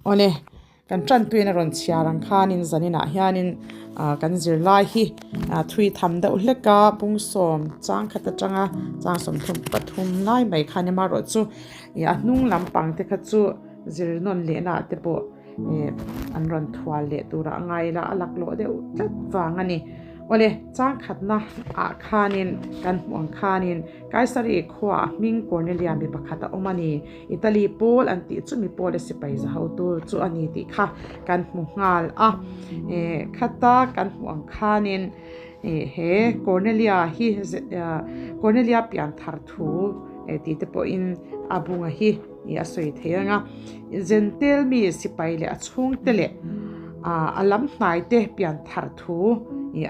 Awle, kan tanpuiin a rawn chhiar ang khanin zaninah hianin kan zirlai hi thui tham deuh hlek a, pungsawm chang khat atanga chang 33 lai mai khan amaherawhchu a hnung lampang te kha chu zir nawn lehna ah te pawh an rawn thual leh turah a ngai ila a laklawh deuh tlat vang a ni. Awle, chang khatna ah khanin kan hmuh ang khanin Kaisari khuaah hming Cornelia mi pakhat a awm a ni. Italy pawl an tih chu mi pawla sipai za hotu chu a ni tih kha kan hmu nghal a. Khata kan hmuh ang khanin he Cornelia hi Cornelia pian thar thu tih te pawhin a bunga hi a sawi thei ang a. Zentel mi sipai leh a chhungte leh a lam hnai te pian thar thu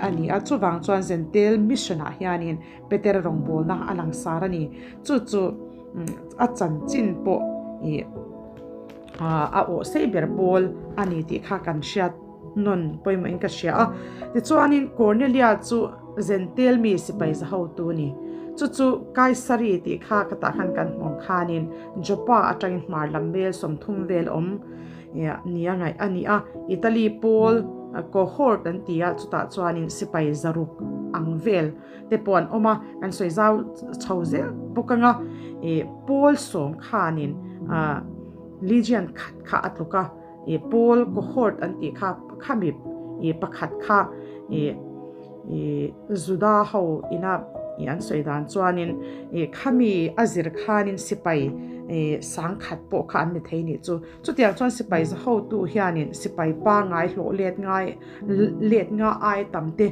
a ni a. Chuvang chuan Zentel mission ah hianin Peter rawngbawlna a langsar a ni. Chu chu a chanchin pawh ih a awh sei ber pawl a ni tih kha kan hriat nawn pawimawhin ka hria a. Tichuanin Cornelia chu Zentel mi sipai za hotu a ni. Chu chu Kaisari tih kha ka tah khan kan hmuh ang khanin Joppa atangin hmar lam mel 30 vel awm ni a ngaih a ni a. Italy pawl cohort an ti a, chutah chuanin sipai zaruk ang vel te pawh an awm a, kan sawi zau chho zel bawk ang a, ih pawl sawm khanin ah legion khat kha a tluk a, ih pawl cohort an tih kha khami ih pakhat kha ih ih Juda ho ina ih an sawi dan chuanin ih khami a zir khanin sipai ih sangkhat pawh kha an ni thei nih chu. Chutiang chuan sipai za hotu hianin sipai pangngai hlawh let ngai let nga ai tam te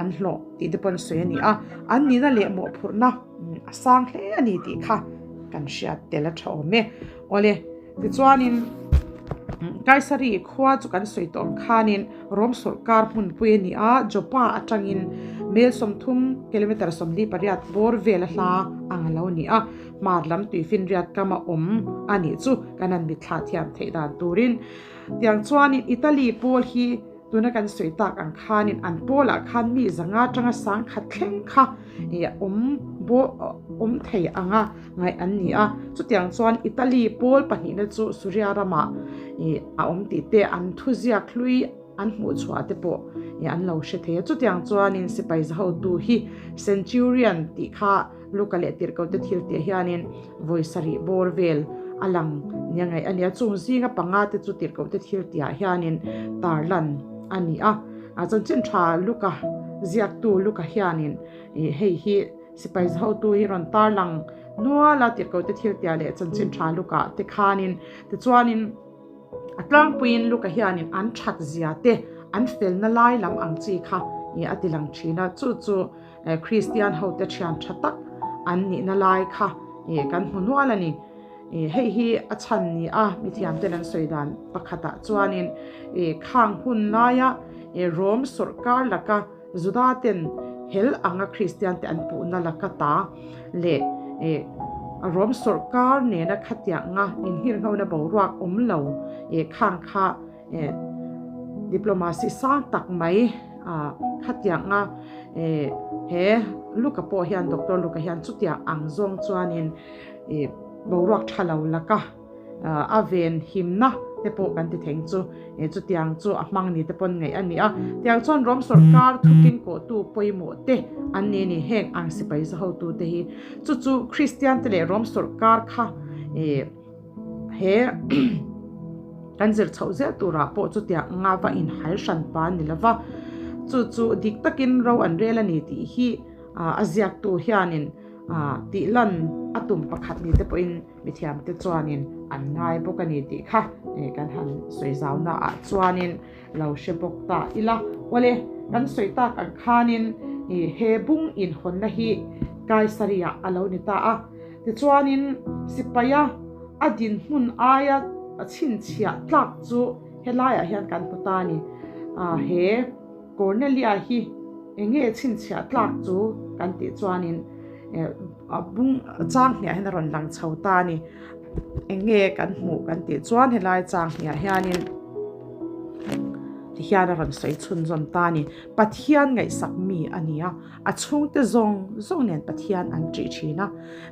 an hlawh tih te pawh an sawi a ni a, an nihna leh mawhphurhna a sang hle a ni tih kha kan hriat tel a tha awm e. Awle, tichuanin Kaisari khua chu kan sawi tawh ang khanin Rom sawrkar hmunpui a ni a, Joppa atangin mel 30, kilometre 48, bawr vel a hla ang a lo ni a. Hmar lam tuifinriat kam a awm a nih chu kan han mitthlah thiam theih dan turin. Tiang chuanin Italy pawl hi tuna kan sawi tak ang khanin an pawlah khan mi zanga tanga sang khat thleng kha awm awm thei anga ngaih an ni a. Chutiang chuan Italy pawl pahnihna chu Suria ramah a awm tih te an thuziak hlui an hmuh chhuah te pawh an lo hre thei a. Chutiang chuanin sipai za hotu hi Centurion tih kha Luka leh tirhkohte thil tih hianin vawi sarih bawr vel a lang nia ngaih a ni a, chung zinga panga te chu tirhkohte thil tihah hianin tarlan a ni a. Chanchin tha Luka ziaktu Luka hianin hei hi sipai hotu hi rawn tarlang nual a, tirhkohte thil tihah leh chanchin tha Luka te khanin tichuanin A tlangpuiin Luka hianin an that zia te, an felna lai lam ang chi kha a ti lang thin a, chu chu Kristian hote thian tha tak an nihna lai kha kan hmu nual a ni. Hei hi a chhan ni a, mithiamten an sawi dan pakhatah chuanin khang hun laia Rom sawrkar laka Juda ten hel anga Kristian te an puhna laka ta leh Rom sawrkar nena khatianga inhirnghona boruak awm lo khang kha diplomacy sang tak mai khatianga he Luka pawh hian Doctor Luka hian chutiang ang zawng chuanin boruak tha lo laka A ven himna te pawh kan ti theng chu chutiang chu a hmang ni te pawn ngaih a ni a. Tiang chuan Rom sawrkar thukin kawhtu pawimawh te an ni a ni. Heng ang sipai za hotu te hi chu chu Kristian te leh Rom sawrkar kha he kan zir chhoh zel turah pawh chutiang anga va inhal hran pa ni lova chu chu dik takin ro an rel a ni tih hi a ziaktu hianin tihlan a tum pakhat ni te pawhin Mithiamte chuanin an ngai bawk a ni tih kha kan han sawi zaunaah chuanin lo hre bawk ta ila. Awle, kan sawi tak ang khanin he bung inhawnna hi Kaisariah a lo ni ta a. Tichuanin sipaia a dinhmun aia chhinchhiah tlak chu helaiah hian kan hmu ta a ni. He Cornelia hi eng nge chhinchhiah tlak chu kan tih chuanin a bung chang hniah hian a rawn lang chho ta a ni. Eng nge kan hmuh kan tih chuan helai chang hniah hianin tihian a rawn sawi chhunzawm ta a ni. Pathian ngaihsak mi a ni a, a chhungte zawng zawng nen Pathian an ṭih ṭhin a,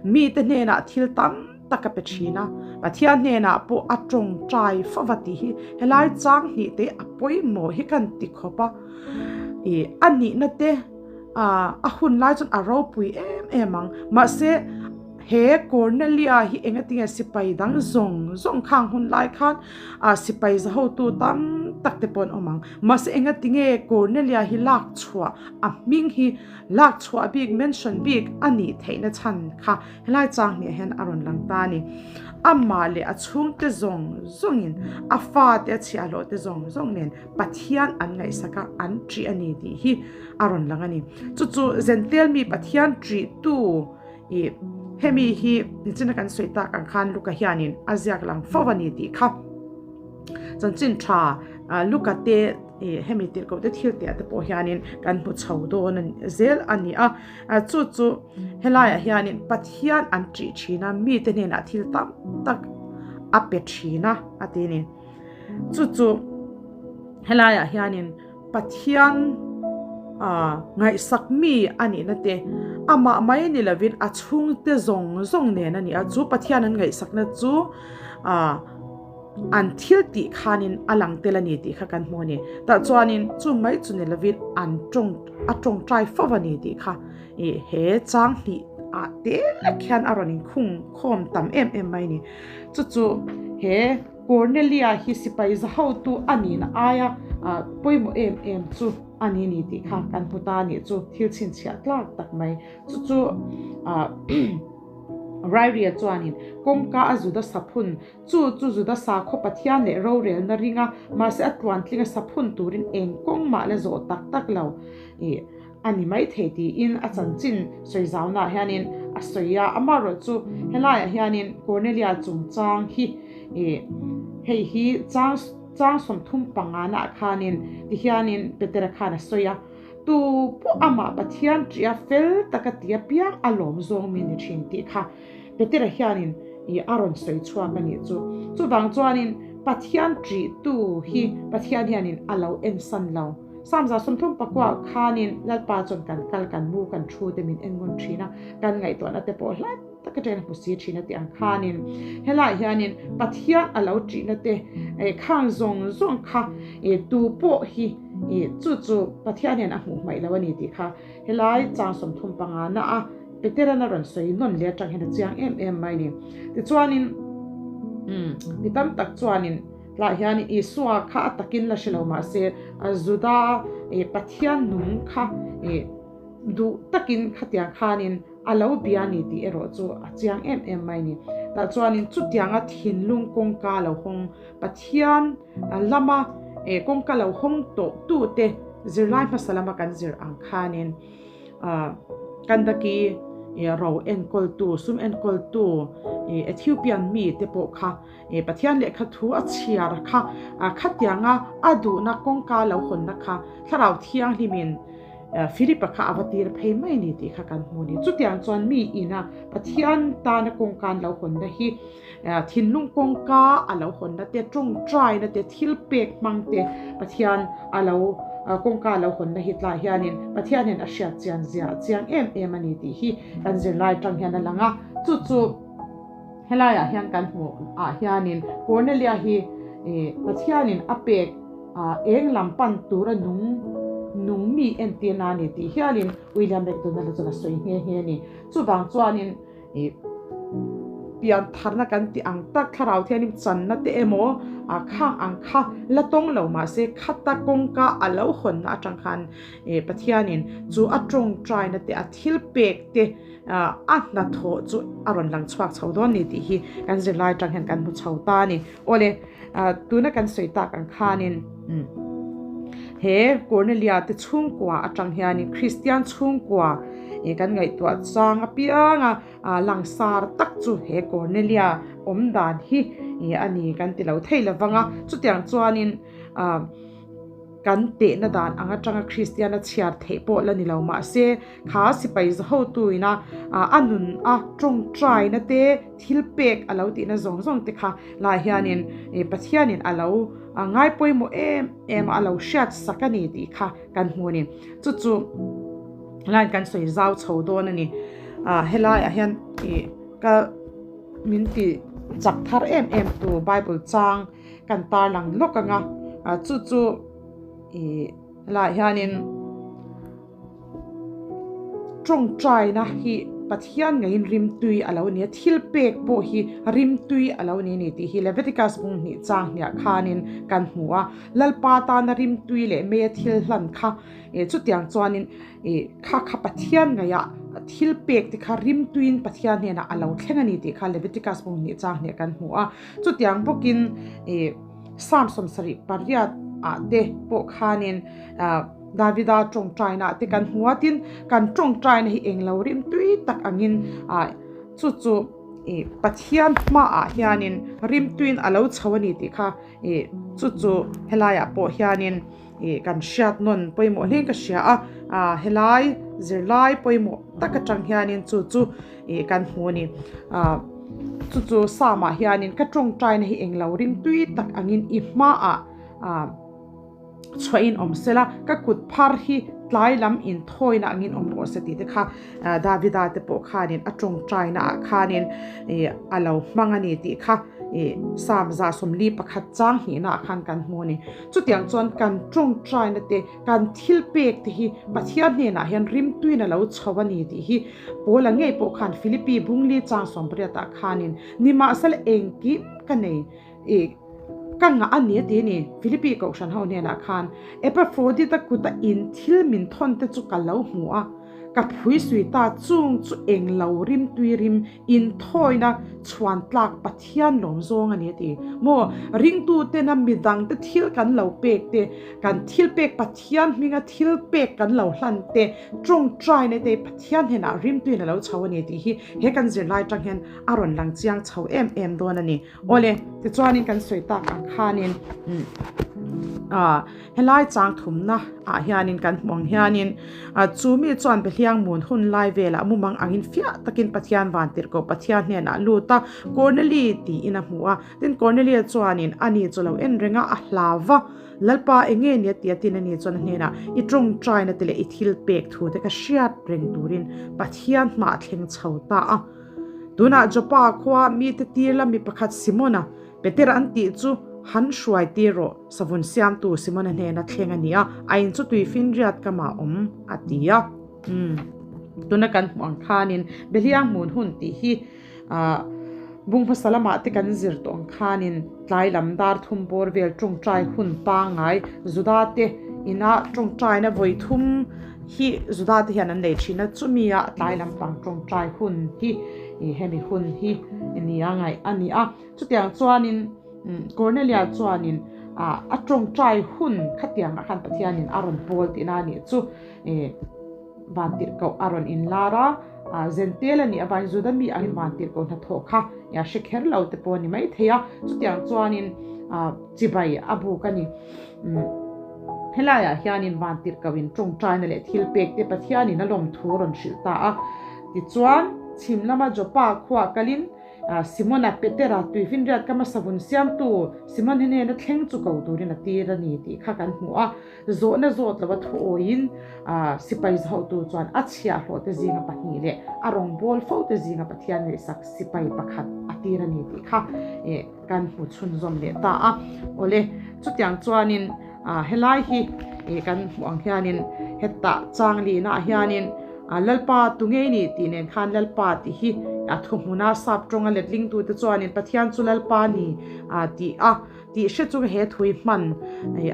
mite hnenah thil tam. tak a pe thin a, Pathian hnenah pawh a tawngtai fova tih hi helai chang hnih te a pawimawh hi kan ti khawp a, ih a nihna te ah a hun lai chuan a ropui em em ang mahse he Cornelia hi engatinge sipai dang zawng zawng khang hun lai khan ah sipai za hotu tam tak te pawh an awm ang mahse engatinge Cornelia hi lak chhuah a hming hi lak chhuah bik mention bik a nih theihna chhan kha Helai chang hniah hian a rawn lang ta a ni. Amah leh a chhungte zawng zawngin a fate a chhiahhlawh te zawng zawng nen Pathian an ngaihsak a, an ṭih a ni tih hi a rawn lang a ni. Chu chu Zentel mi Pathian ṭihtu ih hemi hi nichina kan sawi tak ang khan Luka hianin a ziak lang fo a ni tih kha chanchin tha Luka te ih hemi tirhkoh te thil tih ah te pawh hianin kan hmu chho dawn zel a ni a. Chu chu helaiah hianin Pathian an ṭih ṭhin a, mite hnenah thil tam tak a pe ṭhin a, a ti a ni. Chu chu helaiah hianin Pathian ngaihsak mi a nihna te, amah mai ni lovin a chhungte zawng zawng nen a ni a, chu Pathian an ngaihsakna chu An thil tih khanin a lang tel a ni tih kha kan hmu a ni. Tah chuanin chu mai chu ni lovin an tawng a tawngtai fo a ni tih kha ih he chang hnih ah te lek hian a rawn inkhung khawm tam em em mai a ni. Chu chu he Cornelia hi sipai za hotu a nihna aia ah pawimawh em em chu a ni ni tih kha kan hmu ta a nih chu thil chhinchhiah tlak tak mai. Chu chu ah Rairia chuanin kawngka a Juda saphun Chu chu Juda sakhaw Pathian leh rorelna ring a, mahse a tluantlinga saphun turin eng kawng mah la zawh tak tak lo ih a ni maithei tiin a chanchin sawi zaunaah hianin a sawi a. Amaherawhchu helaiah hianin Cornelia chungchang hi ih hei hi chang chang 35 naah khanin tihianin Petera khan a sawi a, Tu pawh amah Pathian ṭih a fel taka ti apiang a lawm zawng mi ni ṭhin tih kha Petera hianin ih a rawn sawi chhuak a nih chu. Chuvang chuanin Pathian ṭihtu hi Pathian hianin a lo ensan lo. Psalm 34 khanin Lalpa chuan kan kal, kan mu, kan thu te min en ngun ṭhin a, kan ngaihtuahna te pawh hlat tak aṭangin a hmu si ṭhin a tih ang khanin helaiah hianin Pathian a lo ṭihna te eh khang zawng zawng kha eh tu pawh hi ih chu chu Pathian hian a hmuh hmaih lo a ni tih kha helai chang 35 na a Petera'n a rawn sawi nawn leh atang hian a chiang em em mai a ni. Tichuanin, umm, mi tam tak chuanin tlaiah hian Isua kha a takin la hre lo mah se, Juda ih Pathian nung kha ih duh takin khatiang khanin a lo bia a ni tih erawh chu a chiang em em mai a ni. Tah chuanin chutianga thinlung kawngka lo hawng Pathian lama ih kawngka lo hawng tawh tute zirlai hmasa lama kan zir ang khanin, Kandaki ro enkawltu, sum enkawltu Ethiopian mi te pawh kha Pathian lehkha thu a chhiar kha khatianga a duhna kawngka lo hawnna kha Thlarau Thianghlimin Philipa kha a va tir phei mai ni tih kha kan hmu a ni. Chutiang chuan mi ina Pathian tana kawngka an lo hawnna hi thinlung kawngka a lo hawnna te, tawngtaina te, thil pek hmang te Pathian a lo kawngka a lo hawnna hi tlaiah hianin Pathian hian a hriat chian zia a chiang em em a ni tih hi kan zirlai atang hian a lang a. Chu chu helaiah hian kan hmuh ah hianin Cornelia hi Pathianin a pek eng lam pan tura nung nung mi entirna a ni tih hialin William McDonald-a chuan a sawi nghe nghe a ni. Chuvang chuanin. Ih pian tharna kan tih ang tak thlarau thianghlim channa te emaw a khang ang kha la tawng lo mahse khata kawngka a lo hawnna atang khan ih Pathianin chu a tawngtaina te a thil pek te ah a hnathawh chu a rawn lang chhuak chho dawn ni tih hi kan zirlai atang hian kan hmu chho ta a ni. Awle ah tuna kan sawi tak ang khanin umm he Cornelia te chhungkua atang hianin Kristian chhungkua ih kan ngaihtuah chang apianga ah langsar tak chu he Cornelia awm dan hi ih a ni kan ti lo thei lo vang a chutiang chuanin ah kan tehna dan ang atanga Kristiana chhiar theih pawh la ni lo mahse kha sipai za hotu ina ah a nun a tawngtaina te thil pek a lo tihna zawng zawng te kha lah hianin ih Pathianin a lo ngai pawimawh em em a a lo hriat sak a ni tih kha kan hmu a ni chu chu line kan sawi zau chho dawn a ni ah helaiah hian ih ka. min ti chak thar em em tu Bible chang kan tarlang lawk ang a, chu chu ih helaiah hianin tawngtaina hi Pathian ngeiin rimtui a lo ni a, thil pek pawh hi rimtui a lo ni a ni tih hi Leviticus bung hnih chang hniah khanin kan hmu a, Lalpa tana rimtui leh meia thil hlan kha ih chutiang chuanin ih kha kha Pathian ngaihah thil pek te kha rimtuiin Pathian hnenah a lo thleng a ni tih kha Leviticus bung hnih chang hniah kan hmu a, chutiang bawkin ih Psalm 78 ah te pawh khanin ah Davida tawngtaina te kan hmu a, tin kan tawngtaina hi englo rimtui tak angin ah chu chu ih Pathian hmaah hianin rimtuiin a lo chho a ni tih kha ih chu chu helaiah pawh hianin ih kan hriat nawn pawimawh hle in ka hria a, ah helai zirlai pawimawh tak atang hianin chu chu ih kan hmu a ni ah chu chu Psalm ah hianin ka tawngtaina hi englo rimtui tak angin i hmaah ah. Chhuahin awm sela, ka kut phar hi tlai lam inthawina angin awm rawh se tih te kha Davida te pawh khanin a tawngtaina ah khanin a lo hmang a ni tih kha Psalm 141 chang hnihna ah khan kan hmu a ni. Chutiang chuan kan tawngtaina te, kan thil pek te hi Pathian hnenah hian rimtuin a lo chho a ni tih hi Paula ngei pawh khan Philippi bungli chang 18 ah khanin nimahsela engkim ka nei I ka ngah a ni a ti a ni. Philippi kohhran ho hnenah khan Epafrodita kuta in thil min thawn te chu ka lo hmu a, ka phui sui ta chung chu eng lo rim tui rim in thawina chhuan tlak Pathian lawm zawng a ni a ti. Maw ringtu tena midang te thil kan lo pek te, kan thil pek Pathian hminga thil pek kan lo hlan te, tawngtaina te Pathian hnenah rim tuiin a lo chho a ni tih hi he kan zirlai tang hian a rawn lang chiang chho em em dawn a ni. Awle, tichuanin kan sawi tak ang khanin ah helai chang thumna ah hianin kan hmuh ang hianin ah chu mi chuan Behliang mun hun lai velah mumang angin fiah takin Pathian van tirh koh Pathian hnenah a lut a, Corneli tiin a hmu a, tin Cornelia chuanin ani chu lo en reng a, a hlau va, Lalpa enge nia tia tin ani chuan a hnenah i tawngtaina te leh i thil pek thu te ka hriat reng turin Pathian hmah thleng chho ta a. Tunah Joppa khua mite tir la mi pakhat Simona, Petera an tih chu han hruai tir rawh, savun siamtu Simona hnena thleng a ni a, a in chu tui finriat kamah awm, a ti a. Umm, tuna kan hmuh ang khanin Behliang hmun hun tih hi ah bung hmasa lamah te kan zir tawh ang khanin tlai lam dar thum bawr vel tawngtai hun pangngai Juda te ina tawngtaina vawi thum hi Juda te hian an nei thin a, chumi ah tlai lampang tawngtai hun hi ih hemi hun hi ni a ngaih a ni a, chutiang chuanin Cornelia chuanin ah a tawngtai hun khatiang ah khan Pathianin a rawn pawl tihna a nih chu ih vantirhkoh a rawn inlar a, ah Zentel a nih avangin Juda mi angin vantirhkoh hnathawh kha ih a hre kher lo te pawh a ni maithei a, chutiang chuanin ah chibai a buk a ni. Helaiah hianin vantirhkohin tawngtaina leh thilpekte Pathianin a lawmthu rawn hrilh ta a. Tichuan, chhim lama Joppa khuaa kalin Simona, Petera, tuifinriat kama savun siamtu Simon hnena thleng chu ko turin a tir a ni tih kha kan hmu a. Zawhna zawt lova thu awiin sipai zahotu chuan a chhiahhlawhte zinga pahnih leh a rawngbâwl fote zinga Pathian ngaihsak sipai pakhat a tir a ni tih kha Kan hmu chhunzawm leh ta a, awle chutiang chuanin helai hi kan hmuh ang hianin hetah chang lihnaah hianin Lalpa tu ngei ni tih nen khan Lalpa tih hi a thuhmuna sap tawnga letlingtute chuanin Pathian chu Lalpa ni tih a tih hre chunga he thui hman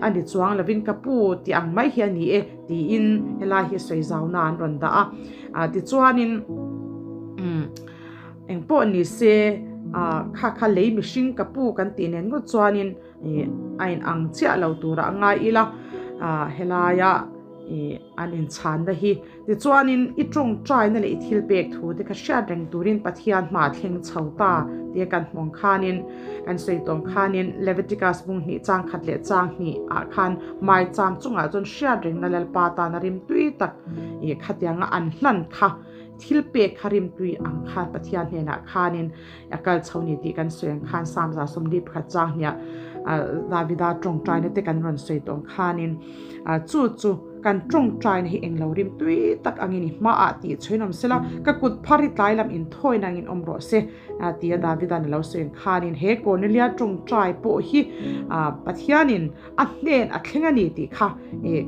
a ni chuang lovin ka pu tih ang mai hi a ni e tiin helai hi sawi zauna an rawn dah a, tichuanin Engpawh ni se, kha kha lei mihring ka pu kan tih nen ngawt chuanin a in ang chiah lo turah a ngai ila, helaia an inchhanna hi. Tichuanin i tawngtaina leh i thil pek thu te kha hriat reng turin Pathian hma thleng chho ta tia kan hmu ang khanin, kan sawi tawng khanin Leviticus bung hnih chang khat leh chang hnih ah khan maicham chungah chuan hriat rengna Lalpa tana rimtui tak khatianga an hlan kha Thil pek kha rimtui ang khan Pathian hnenah khanin a kal chho ni tih kan sawi ang khan Psalm 41 chang hniah. Davida tawngtaina te kan rawn sawi tawh ang khanin chu chu kan tawngtaina hi englo rim tui tak angin i hmaah tih chhuin awm sela, ka kut phar hi tlai lam inthawina angin awm rawh se tia Davida'n a lo sawi ang khanin he Cornelia tawngtai pawh hi Pathianin a hnen a thleng a ni tih kha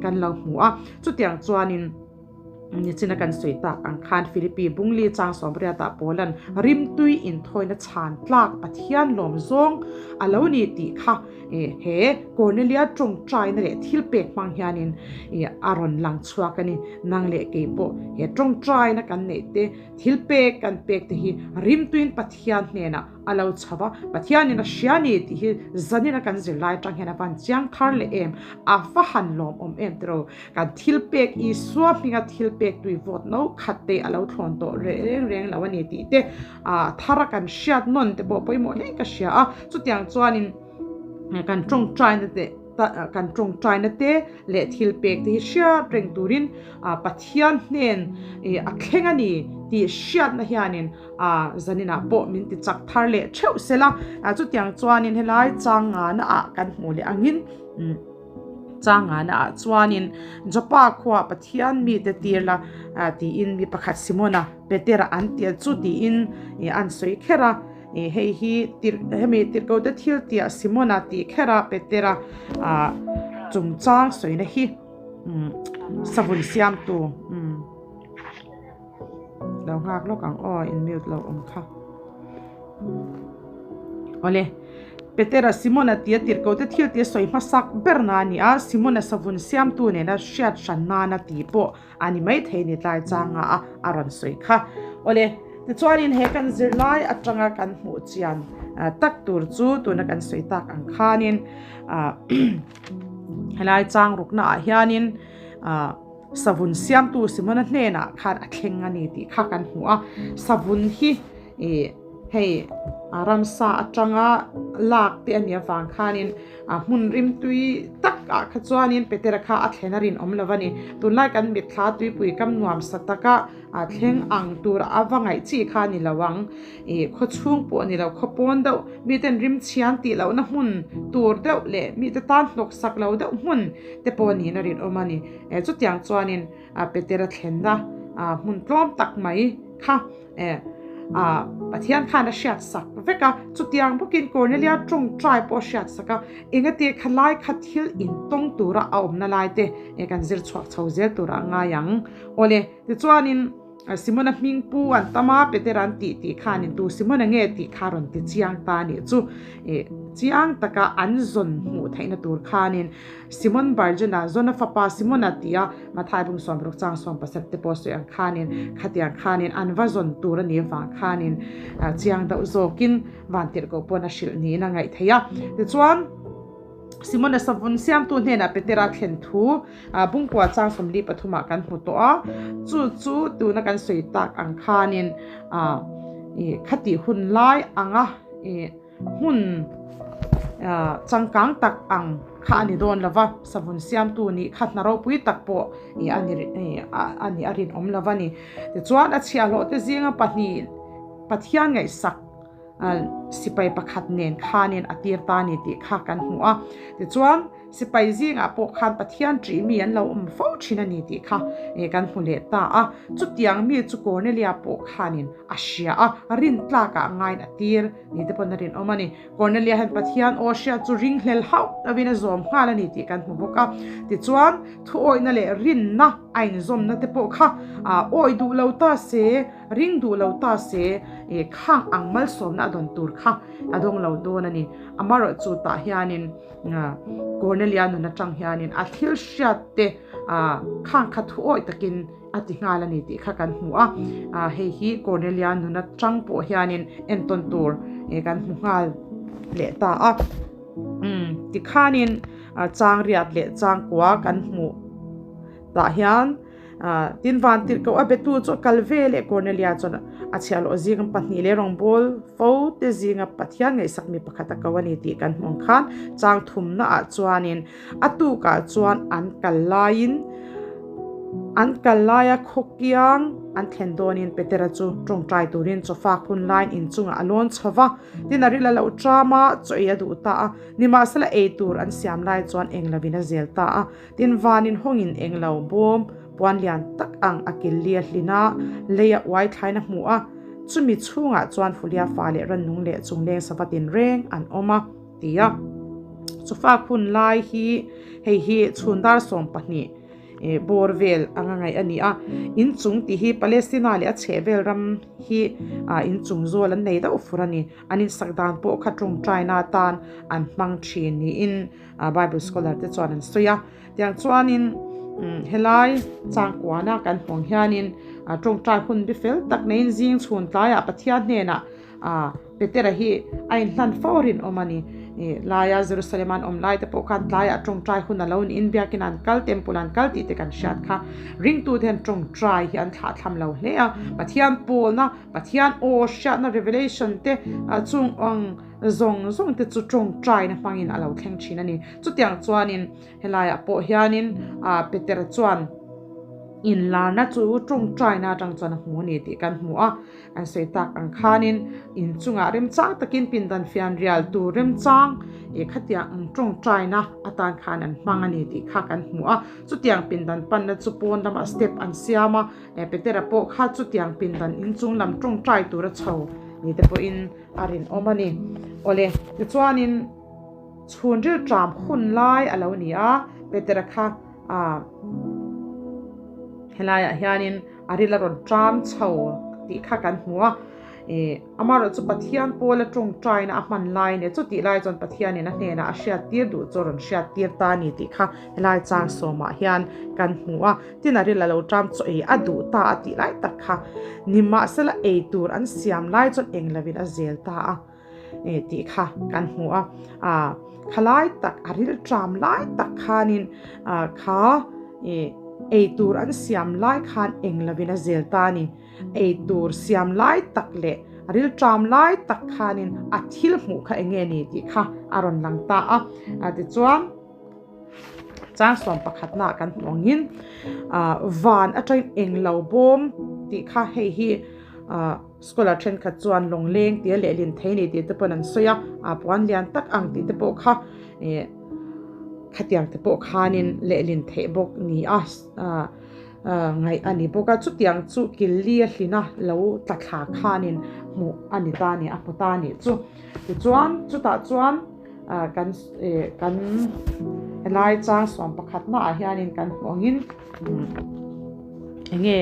kan lo hmu a, chutiang chuanin. Nichina kan sawi tak ang khan Philippi Bungli chang sawmriatah Paulan rimtui inthawina chhan tlak Pathian lawm zawng a lo ni tih kha he Cornelia tawngtaina leh thilpek hmang hianin a rawn lang chhuak a ni. Nang leh kei pawh he tawngtaina kan neih te, thilpek kan pek te hi rimtuiin Pathian hnenah a lo chho va, Pathianin a hria ni tih hi zanina kan zirlai atang hian a van chiang thar leh em, a va han lawmawm em tiraw. Kan thil pek Isua hminga thil pek tui vawt no khat te a lo thlawn tawh reng reng lo a ni tih te ah thara kan hriat nawn te pawh pawimawh hle ka hria a, chutiang chuanin kan tawngtaina te kan tawngtaina te leh thil pek te hi hriat reng turin ah Pathian hnen ih a thleng a ni tih hriatna hianin ah zaninah pawh min ti chak thar leh theuh sela, chutiang chuanin helai chang ngana ah kan hmuh leh angin. Changana ah chuanin Joppa khuaa Pathian mite tir la tiin mi pakhat Simona Petera an tir chu tiin an sawi kher a, hei hi hemi tirhkote thil tia Simona tih kher a Petera chungchang sawina hi savun siamtu lo nghak lawk ang aw in mute lo awm kha. Awle, Petera Simona tia tirhkote thil tia sawi hmasak ber na a ni a, Simona savun siamtu nena hriat hran nana tih pawh a ni maithei ni tlai changa a a rawn sawi kha. Awle, tichuanin he kan zirlai atanga kan hmuh chian tak tur chu tuna kan sawi tak ang khanin helai chang rukna ah hianin savun siamtu Simona hnenah khan a thleng a ni tih kha kan hmu a, savun hi ih hei a ramsa atanga lak te a nih avang khanin a hmun rimtui tak ah kha chuanin Petera kha a thlen a rinawm lo a ni. Tunlai kan mitthla tuipui kam nuam sa taka a thleng ang tur a va ngaih chi kha a ni lo ang. Ih khaw chhung pawh a ni lo, khaw pawn deuh miten rimchhian tih lohna hmun tur deuh leh mite tan hnawk sak lo deuh hmun te pawh niin a rinawm a ni. Chutiang chuanin Petera thlenna hmun tlawm tak mai kha. Eh, ah, Pathian khan a hriat sak vek a, chutiang bawkin Cornelia tawngtai pawh a hriat sak a, engate kha lai kha thil intawng tura a awmna lai te eh kan zir chhuak chho zel tura a ngai ang. Awle, tichuanin Simona hming pu an tam a, Petera an tih tih khanin tu Simona nge tih kha rawn ti chiang ta a nih chu. Eh, chiang taka an zawn hmuh theihna tur khanin Simon Barjona, Zona fapa Simona tia Mathai bung 60 chang 17 te pawh sawi ang khanin khatiang khanin an va zawn tur a nih avang khanin chiang deuh zawkin vantirhkoh pawn a hrilh niin a ngaih theih a. Tichuan, Simona savun siamtu hnenah Petera thlen thu bungkua chang 43 ah kan hmu tawh a, chu chu tuna kan sawi tak ang khanin khatih hun lai anga Hmun changkang tak ang kha a ni dawn lo va, savun siamtu nih kha hna ropui tak pawh a ni a nih a rinawm lo va ni. Tichuan a chhiahhlawhte zinga pahnih Pathian ngaihsak sipai pakhat nen khanin a tir ta a ni tih kha kan hmu a. Tichuan. Sipai zingah pawh khan Pathian ṭih mi an lo awm fo ṭhin a ni tih kha kan hmu leh ta a. Chutiang mi chu Cornelia pawh khanin a hria a, rintlakah ngaiin a tir ni te pawn a rinawm a ni. Cornelia hian Pathian aw hriat chu ringhlel hauh lovin a zawm nghal a ni tih kan hmu bawk a. Tichuan, thuawihna leh rinna a inzawmna te pawh kha awi duh lo ta se, ring duh lo ta se, khang ang malsawmna a dawn tur kha a dawng lo dawn a ni. Amaherawhchu tah hianin. Cornelia nun atang hianin a thil hriat te khang kha thu awih takin a ti nghal a ni tih kha kan hmu a, hei hi Cornelia nun atang pawh hianin entawn tur kan hmu nghal leh ta a. Tikhanin chang riat leh chang kua kan hmuh tah hian. Tin van tirhkoh a betu chu a kal ve leh Cornelia chuan a chhiahhlawh zinga pahnih leh rawngbâwl fo te zinga Pathian ngaihsak mi pakhat a ko a ni tih kan hmuh ang khan chang thumna ah chuanin a tukah chuan an kal laiin An kal laia khaw kiang an thlen dawnin Petera chu tawngtai turin chawfak hun laiin inchungah a lawn chho va, tin a ril a lo ṭam a, chaw ei a duh ta a. Nimahsela ei tur an siam lai chuan eng lovin a zel ta a, tin vanin hawngin eng lo bawm puan lian tak ang a kil li a hlin a, lei a uai thlain a hmu a, chumi chhungah chuan Fulia fa leh rannung leh chungleng sava tinreng an awm a, ti a. Chawfak hun lai hi hei hi chhun dar 12. Bawr vel anga ngaih a ni a, inchung tih hi Palestina leh a chhehvel ram hi inchung zawl an nei deuh fur a ni. An insak dan pawh kha tawngtaina atan an hmang thin niin Bible scholar te chuan an sawi a. Tiang chuanin helai changkuana kan hmuh ang hianin tawngtai hun bi fel tak neiin zing chhun tlaiah Pathian hnenah Petera hi a inhlan fo rinawm a ni. Laia Jerusalem an awm lai te pawh khan tlaiah tawngtai hun a lo niin biakin an kal, temple an kal tih te kan hriat kha. Ringtute hian tawngtai hi an thlahthlam lo hle a. Pathian pawlna, Pathian aw hriatna revelation te chung ang zawng zawng te chu tawngtaina hmangin a lo thleng thin a ni. Chutiang chuanin Helaiah pawh hianin Petera chuan inlarna chu tawngtaina atang chuan a hmu a ni tih kan hmu a. An sawi tak ang khanin inchungah remchang takin pindan fian rial tur remchang ih khatiang ang tawngtaina atan khan an hmang a ni tih kha kan hmu a. Chutiang pindan panna chu pawn lamah step an siam a, Petera pawh kha chutiang pindan inchung lam tawngtai tura chho ni te pawhin a rinawm a ni. Awle, tichuanin chhunril ṭam hun lai a lo ni a, Petera kha ah helaiah hianin A ril a rawn ṭam chho tih kha kan hmu a, ih amaherawh chu Pathian pawla tawngtaina a hman lai nia chutih lai chuan Pathianin a hnenah a hriattir duh chu a rawn hriattir ta a ni tih kha helai chang sawmah hian kan hmu a, tin a ril a lo ṭam chaw ei a duh ta a tih lai tak kha nimahsela ei tur an siam lai chuan eng lovin a zel ta a ih tih kha kan hmu a, ah khalai tak a ril ṭam lai tak khanin ah kha ih ei tur an siam lai khan eng lovin a zel ta a ni. Ei tur siam lai tak leh a ril ṭam lai tak khanin a thil hmuh kha eng nge ni tih kha a rawn lang ta a, ah tichuan chang sawm pakhatna ah kan hmuh angin ah van atangin eng lo bawm tih kha hei hi ah. Scholar thenkhat chuan lawngleng tia lehlin thei ni tih te pawn an sawi a, aa puan lian tak ang tih te pawh kha ih khatiang te pawh khanin lehlin theih bawk ni a ah ngaih a ni bawk a, chutiang chu killi a hlina lo tla thla khanin hmuh a ni ta a ni a hmu ta a nih chu. Tichuan chutah chuan ah kan ih kan helai chang sawm pakhat hmaah hianin kan hmuh angin eng nge.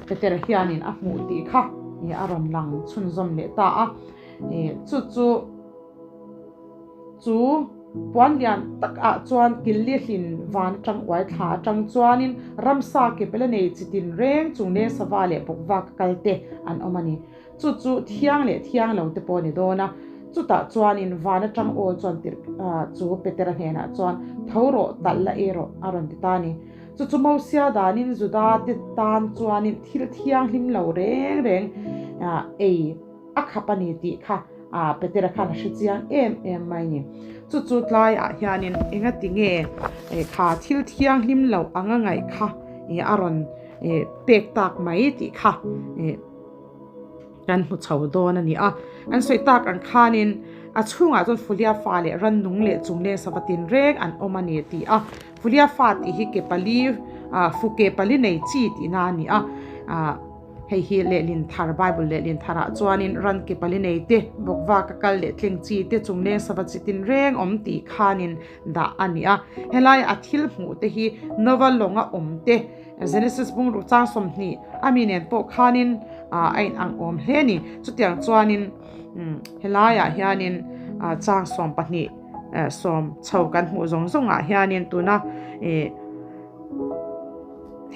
Petera hianin a hmuh tih kha a rawn lang chhunzawm leh ta a, chu chu chu puan lian takah chuan killi hlin van atang uai thla atang chuanin ramsa ke pela nei chi tin reng chung leng sava leh bawkvak a kal te an awm a ni. Chu chu thiang leh thiang lo te pawh a ni dawn a, chutah chuanin van atang awl chuan tirh chu Petera hnenah chuan tho rawh talh la ei rawh a rawn ti ta a ni. Chu chu Mosia danin Juda te tan chuanin thil thianghlim lo reng reng ei a khap a ni tih kha Petera khan a hre chiang em em mai ni. Chu chu tlaiah hianin engati nge kha thil thianghlim lo anga ngaih kha a rawn pek tak mai tih kha Kan hmu chho dawn a ni a, an sawi tak ang khanin a chhungah chuan Fulia fa leh rannung leh chungleng sava tinreng an awm a ni tih a, Fulia fa tih hi ke pali fu ke pali nei chi tihna a ni a, hei hi lehlin thar Bible lehlin tharah chuanin ran ke pali nei te, bawkvaka kal leh tleng chi te, chungleng sava chi tinreng awm tih khanin dah a ni a, helai a thil hmuh te hi Nova lawnga awm te, Genesis bungruk chang 20 a mi nen pawh khanin a in ang awm hle a ni. Chutiang chuanin helaiah hianin chang 12 sawm chho kan hmuh zawng zawngah hianin tuna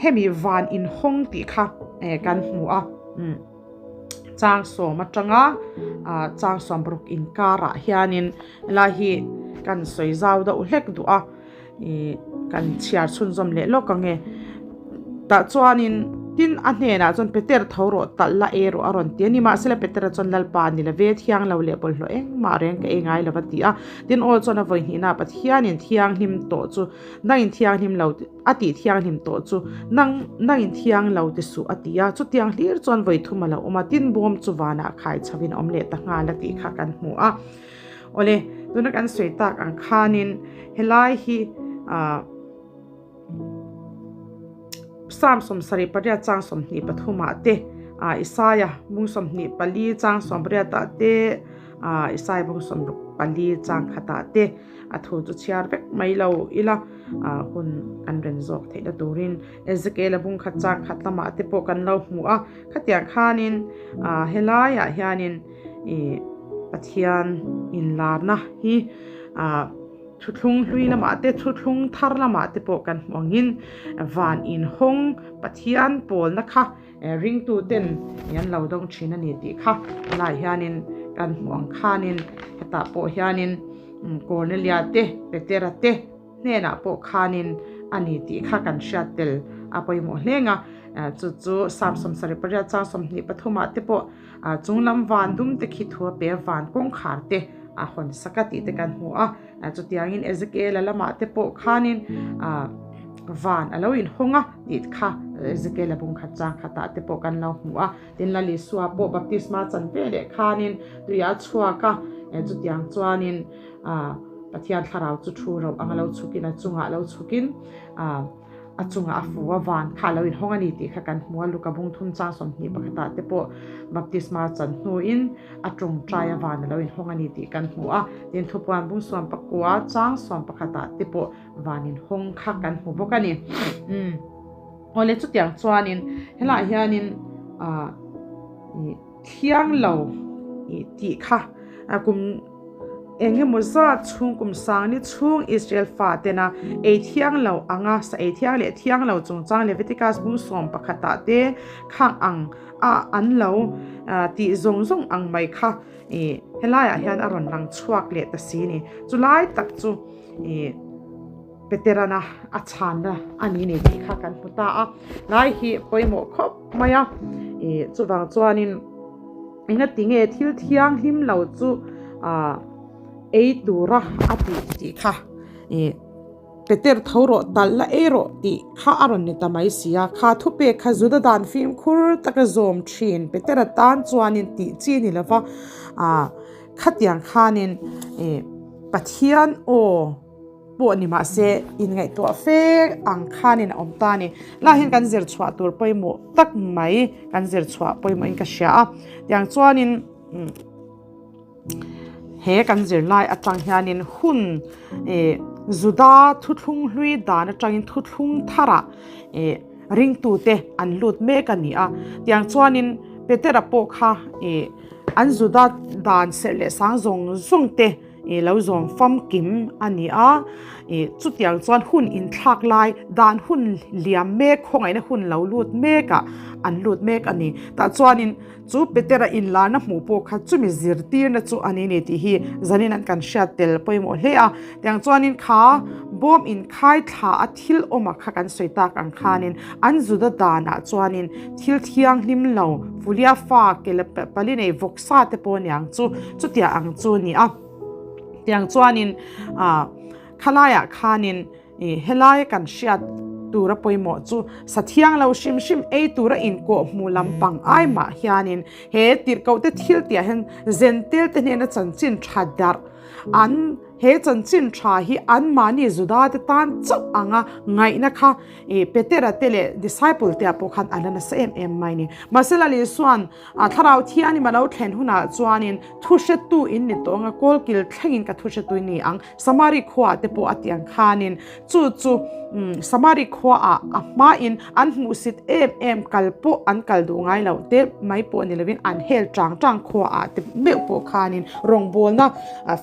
hemi van inhawng tih kha kan hmu a. Chang sawm atanga chang 60 inkarah hianin helai hi kan sawi zau deuh hlek duh a. Ih kan chhiar chhunzawm leh lawk ang e. Tah chuanin. Tin, a hnenah chuan, Peter, tho rawh, talh la, ei rawh, a rawn ti a. Nimahsela, Petera chuan, Lalpa, ni love, thiang lo leh bawlhhlawh engmah reng ka ei ngai lo, a ti a. Tin, aw chuan a vawi hnihnaah, Pathianin thianghlim tawh chu nangin thianghlim lo, a tih thianghlim tawh chu nang nangin thiang lo ti suh, a ti a. Chutiang hlir chuan vawi thum a lo awm a, tin, bawm chu vanah khai chhoin a awm leh ta nghal a tih kha kan hmu a. Awle, tuna kan sawi tak ang khanin helai hi ah. Psalm 78 chang 23 ah te, Isaiah bung 24 chang 18 ah te, Isaiah bung 64 chang khat ah te a thu chu chhiar vek mai lo ila hun kan ren zawk theihna turin Ezekiel-a bung khat chang khat lamah te pawh kan lo hmu a. Khatiang khanin helaiah hianin ih Pathian inlarna hi ah. Thuthlung hlui lamah te, thuthlung thar lamah te pawh kan hmu angin van inhawng Pathian pawlna kha ringtuten an lo dawng thin a ni tih kha helaiah hianin kan hmu ang khanin hetah pawh hianin Cornelia te, Petera te hnenah pawh khanin a ni tih kha kan hriat tel a pawimawh hleng a. Chu chu Psalm 78 chang 23 ah te pawh Chunglam van dum te khi thu a pe a, van kawngkhar te a hawn sak a tih te kan hmu a. Chutiangin Ezekiel-a lamah te pawh khanin van a lo inhawng a tih kha Ezekiel-a bung khat chang khatah te pawh kan lo hmu a. Tin, Lal Isua pawh baptisma chan ve leh khanin tuiah a chhuak a, chutiang chuanin Pathian thlarau chu thu rauh anga lo chhukin a chungah lo chhukin A chungah a fu a, van kha a lo inhawng a ni tih kha kan hmu a, Luka bung thum chang 20 pakhatah te pawh baptisma chan hnuin a tawngtai a van a lo inhawng a ni tih kan hmu a, tin thupuan bung 19 chang 11 te pawh van inhawng kha kan hmu bawk a ni. Umm awle chutiang chuanin helaiah hianin ah ih thiang lo ih tih kha kum Eng emaw zat chhung kum sangni chhung Israel fa tena ei thiang lo anga sa ei thiang leh thiang lo chungchang Leviticus bung sawm pakhatah te khang ang a an lo tih zawng zawng ang mai kha ih helaiah hian a rawn lang chhuak leh ta si ni. Chulai tak chu ih Peterana a chhanna a ni ni tih kha kan hmu ta a. Lai hi pawimawh khawp mai a ih chuvang chuanin. Engati nge thil thianghlim lo chu ei tura a tih tih kha ih Peter tho rawh talh la ei rawh tih kha a rawn ni ta mai si a, kha thupek kha Juda dan fimkhur taka zawm thin Peter atan chuanin tih chi ni lova khatiang khanin ih Pathian aw. Pawh ni mahse inngaihtuah fe ang khanin a awm ta a ni. Lah hian kan zir chhuah tur pawimawh tak mai kan zir chhuah pawimawhin ka hria a. Tiang chuanin he kan zir lai atang hianin hun ih Juda thuthlung hlui dan atangin thuthlung tharah ih ringtute an lut mek a ni a. Tiang chuanin Petera pawh kha ih an Juda dan serh leh sang zawng zawng te I lo zawm famkim a ni a, i chutiang chuan hun inthlak lai dan hun liam mek khawngaihna hun lo lut mekah an lut mek a ni. Tah chuanin chu Petera inlarna hmuh pawh kha chumi zirtirna chu a ni ni tih hi zanin an kan hriat tel pawimawh hle a. Tiang chuanin kha bawm inkhai thla a thil awma kha kan sawi tak ang khanin an Juda danah chuanin thil thianghlim lo Fulia fa ke la pali nei vawksa te pawh aniang chu chutia ang chu ni a. Tiang chuanin ah khalaiah khanin ih helai kan hriat tura pawimawh chu sa thiang lo hrim hrim ei tura inkawh hmuh lampang ai mah hianin he tirhkoh te thil tih ah hian zentel te hnena chanchin tha darh an he chanchin tha hi anmahni Juda te tan chauh anga ngaihna kha Ih Petera te leh disciple te ah pawh khan a la nasa em em mai ni. Mahse Lal Isua'n a thlarau thianim a lo thlen hunah chuanin thu hretu in ni tawh anga kawlkil thlengin ka thu hretu in ni ang. Samari khuaah te pawh a tih ang khanin chu chu Samari khuaah a hmain an hmuhsit em em kal pawh an kal duh ngai loh te mai pawh ni lovin an hel chang chang khuaah te meuh pawh khanin rawngbawlna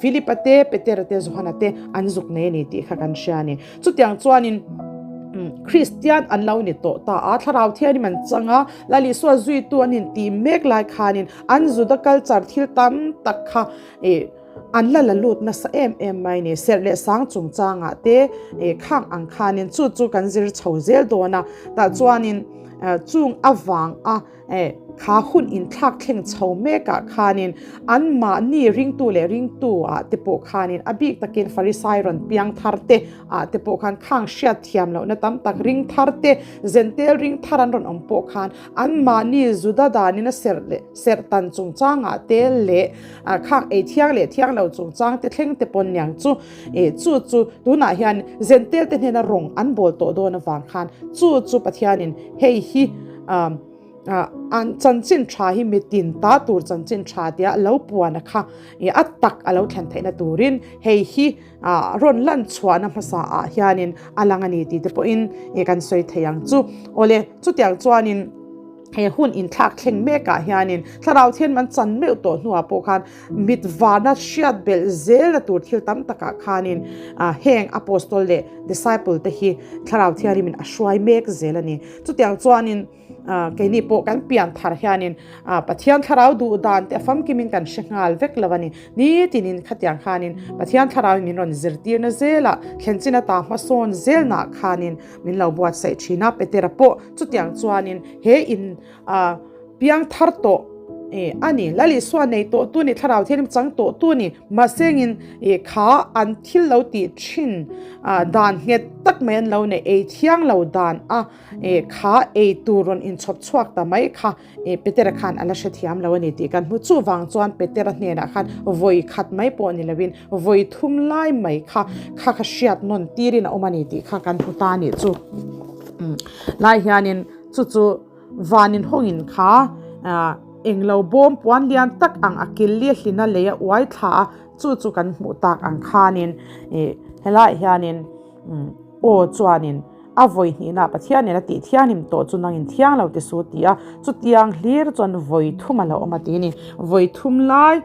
Philip-a te, Petera te, Johana te an zuk nei a ni tih kha kan hria a ni. Chutiang chuanin Kristian an lo ni tawh ta a, Thlarau Thianghlim an chang a, Lal Isua zuitu an intih mek lai khanin an Juda culture thil tam tak kha an la la lut nasa em em mai ni. Serh leh sang chungchangah te khang ang khanin chu chu kan zir chho zel dawn a, tah chuanin. Chung avang a kha hun inthlak thleng chho mekah khanin anmahni ringtu leh ringtu ah te pawh khanin a bik takin Farisai rawn piang thar te ah te pawh khan khang hriat thiam lohna tam tak ring thar te Zentel ring thar an rawn awm pawh khan anmahni Juda danin a serh leh serh tan chungchangah te leh khang ei thiang leh thiang lo chungchang te thleng te pawn niang chu chu chu tunah hian Zentel te hnena rawng an bawl tawh dawn avang khan chu chu Pathianin hei hi an chanchin tha hi mitin ta tur chanchin tha tia lo puan a kha a tak a lo thlen theihna turin hei hi rawn lan chhuahna hmasa ah hianin a lang a ni tih te pawhin kan sawi thei ang chu. Awle chutiang chuanin he hun inthlak thleng mekah hianin thlarau thian man chan meuh tawh hnuah pawh khan mit vana hriat belh zelna tur thil tam takah khanin heng apostol leh disciple te hi thlarau thianghlimin a hruai mek zel a ni. Chutiang chuanin keini pawh kan pian thar hianin Pathian thlarau duh dan te a famkimin kan hre nghal vek lo a ni. Nitinin khatiang khanin Pathian thlarauin min rawn zirtirna zelah thlen chin ata hmasawn zelnah khanin min lo buatsaih thin a. Petera pawh chutiang chuanin he in piang thar tawh a ni. Lal Isua nei tawh tu ni, thlarau thianghlim chang tawh tu ni. Mahsengin kha an thil lo tih thin dan nghet tak mai an lo nei, ei thiang lo dan a kha ei tur rawn inchhawp chhuak ta mai kha Petera khan a la hrethiam lo a ni tih kan hmu. Chuvang chuan Petera hnenah khan vawi khat mai pawh ni loin vawi thum lai mai kha kha kha hriat nawn tirin a awm a ni tih kha kan hmu ta a nih chu. Lai hianin chu chu Van inhawngin kha englo bawm puan lian tak ang a kil li hlina lei a uai thla a, chu chu kan hmuh tak ang khanin helaiah hianin aw chuanin a vawi hnihna Pathianin a tih thianghlim tawh chu nangin thiang lo ti su ti a, chutiang hlir chuan vawi thum a lo awm a ti a ni. Vawi thum lai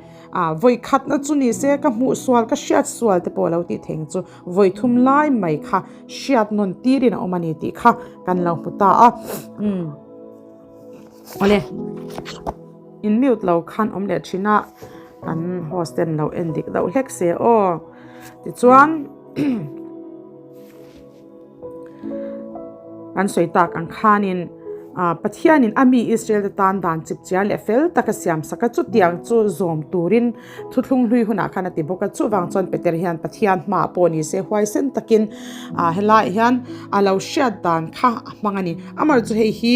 vawi khatna chu ni se ka hmuh sual ka hriat sual te pawh a lo tih thei ang chu. Vawi thum lai mai kha hriat nawn tirin a awm a ni tih kha kan lo hmu ta a. Umm. Awle. In mute lo khan awm leh thin a, kan host ten lo en dik deuh hlek se aw. Tichuan Kan sawi tak ang khanin Pathianin a mi Israel te tan dan chipchiar leh fel taka siam sak a, chutiang chu zawm turin thuthlung hlui hunah khan a ti bawk a. Chuvang chuan Peter hian Pathian hmaah pawh ni se huaisen takin helaiah hian a lo hriat dan kha a hmang a ni. Amaherawhchu hei hi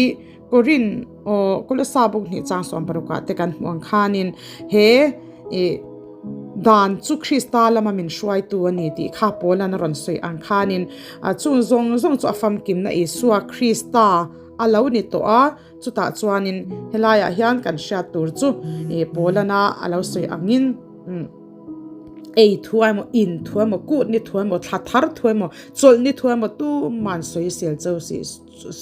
Korin aw Kolosa buk hnih chang 16 ah te kan hmuh ang khanin he ih dan chu Krista lama min hruaitu a ni tih kha Paula'n a rawn sawi ang khanin chung zawng zawng chu a famkimna Isua Krista a lo ni tawh a, chutah chuanin helaiah hian kan hriat tur chu ih Paula'n a lo sawi angin. Ei thu emaw, in thu emaw, kut ni thu emaw, thla thar thu emaw, chawlh ni thu emaw tuman sawisel cheu si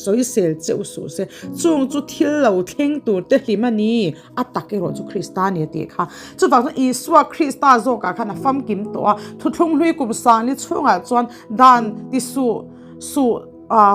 sawisel cheu suh se. Chung chu thil lo thleng tur te hlim a ni, a tak erawh chu Krista a ni a tih kha. Chuvang chuan Isua Krista zawkah khan a famkim tawh a, thuthlung hlui kum sangli chhungah chuan dan ti suh suh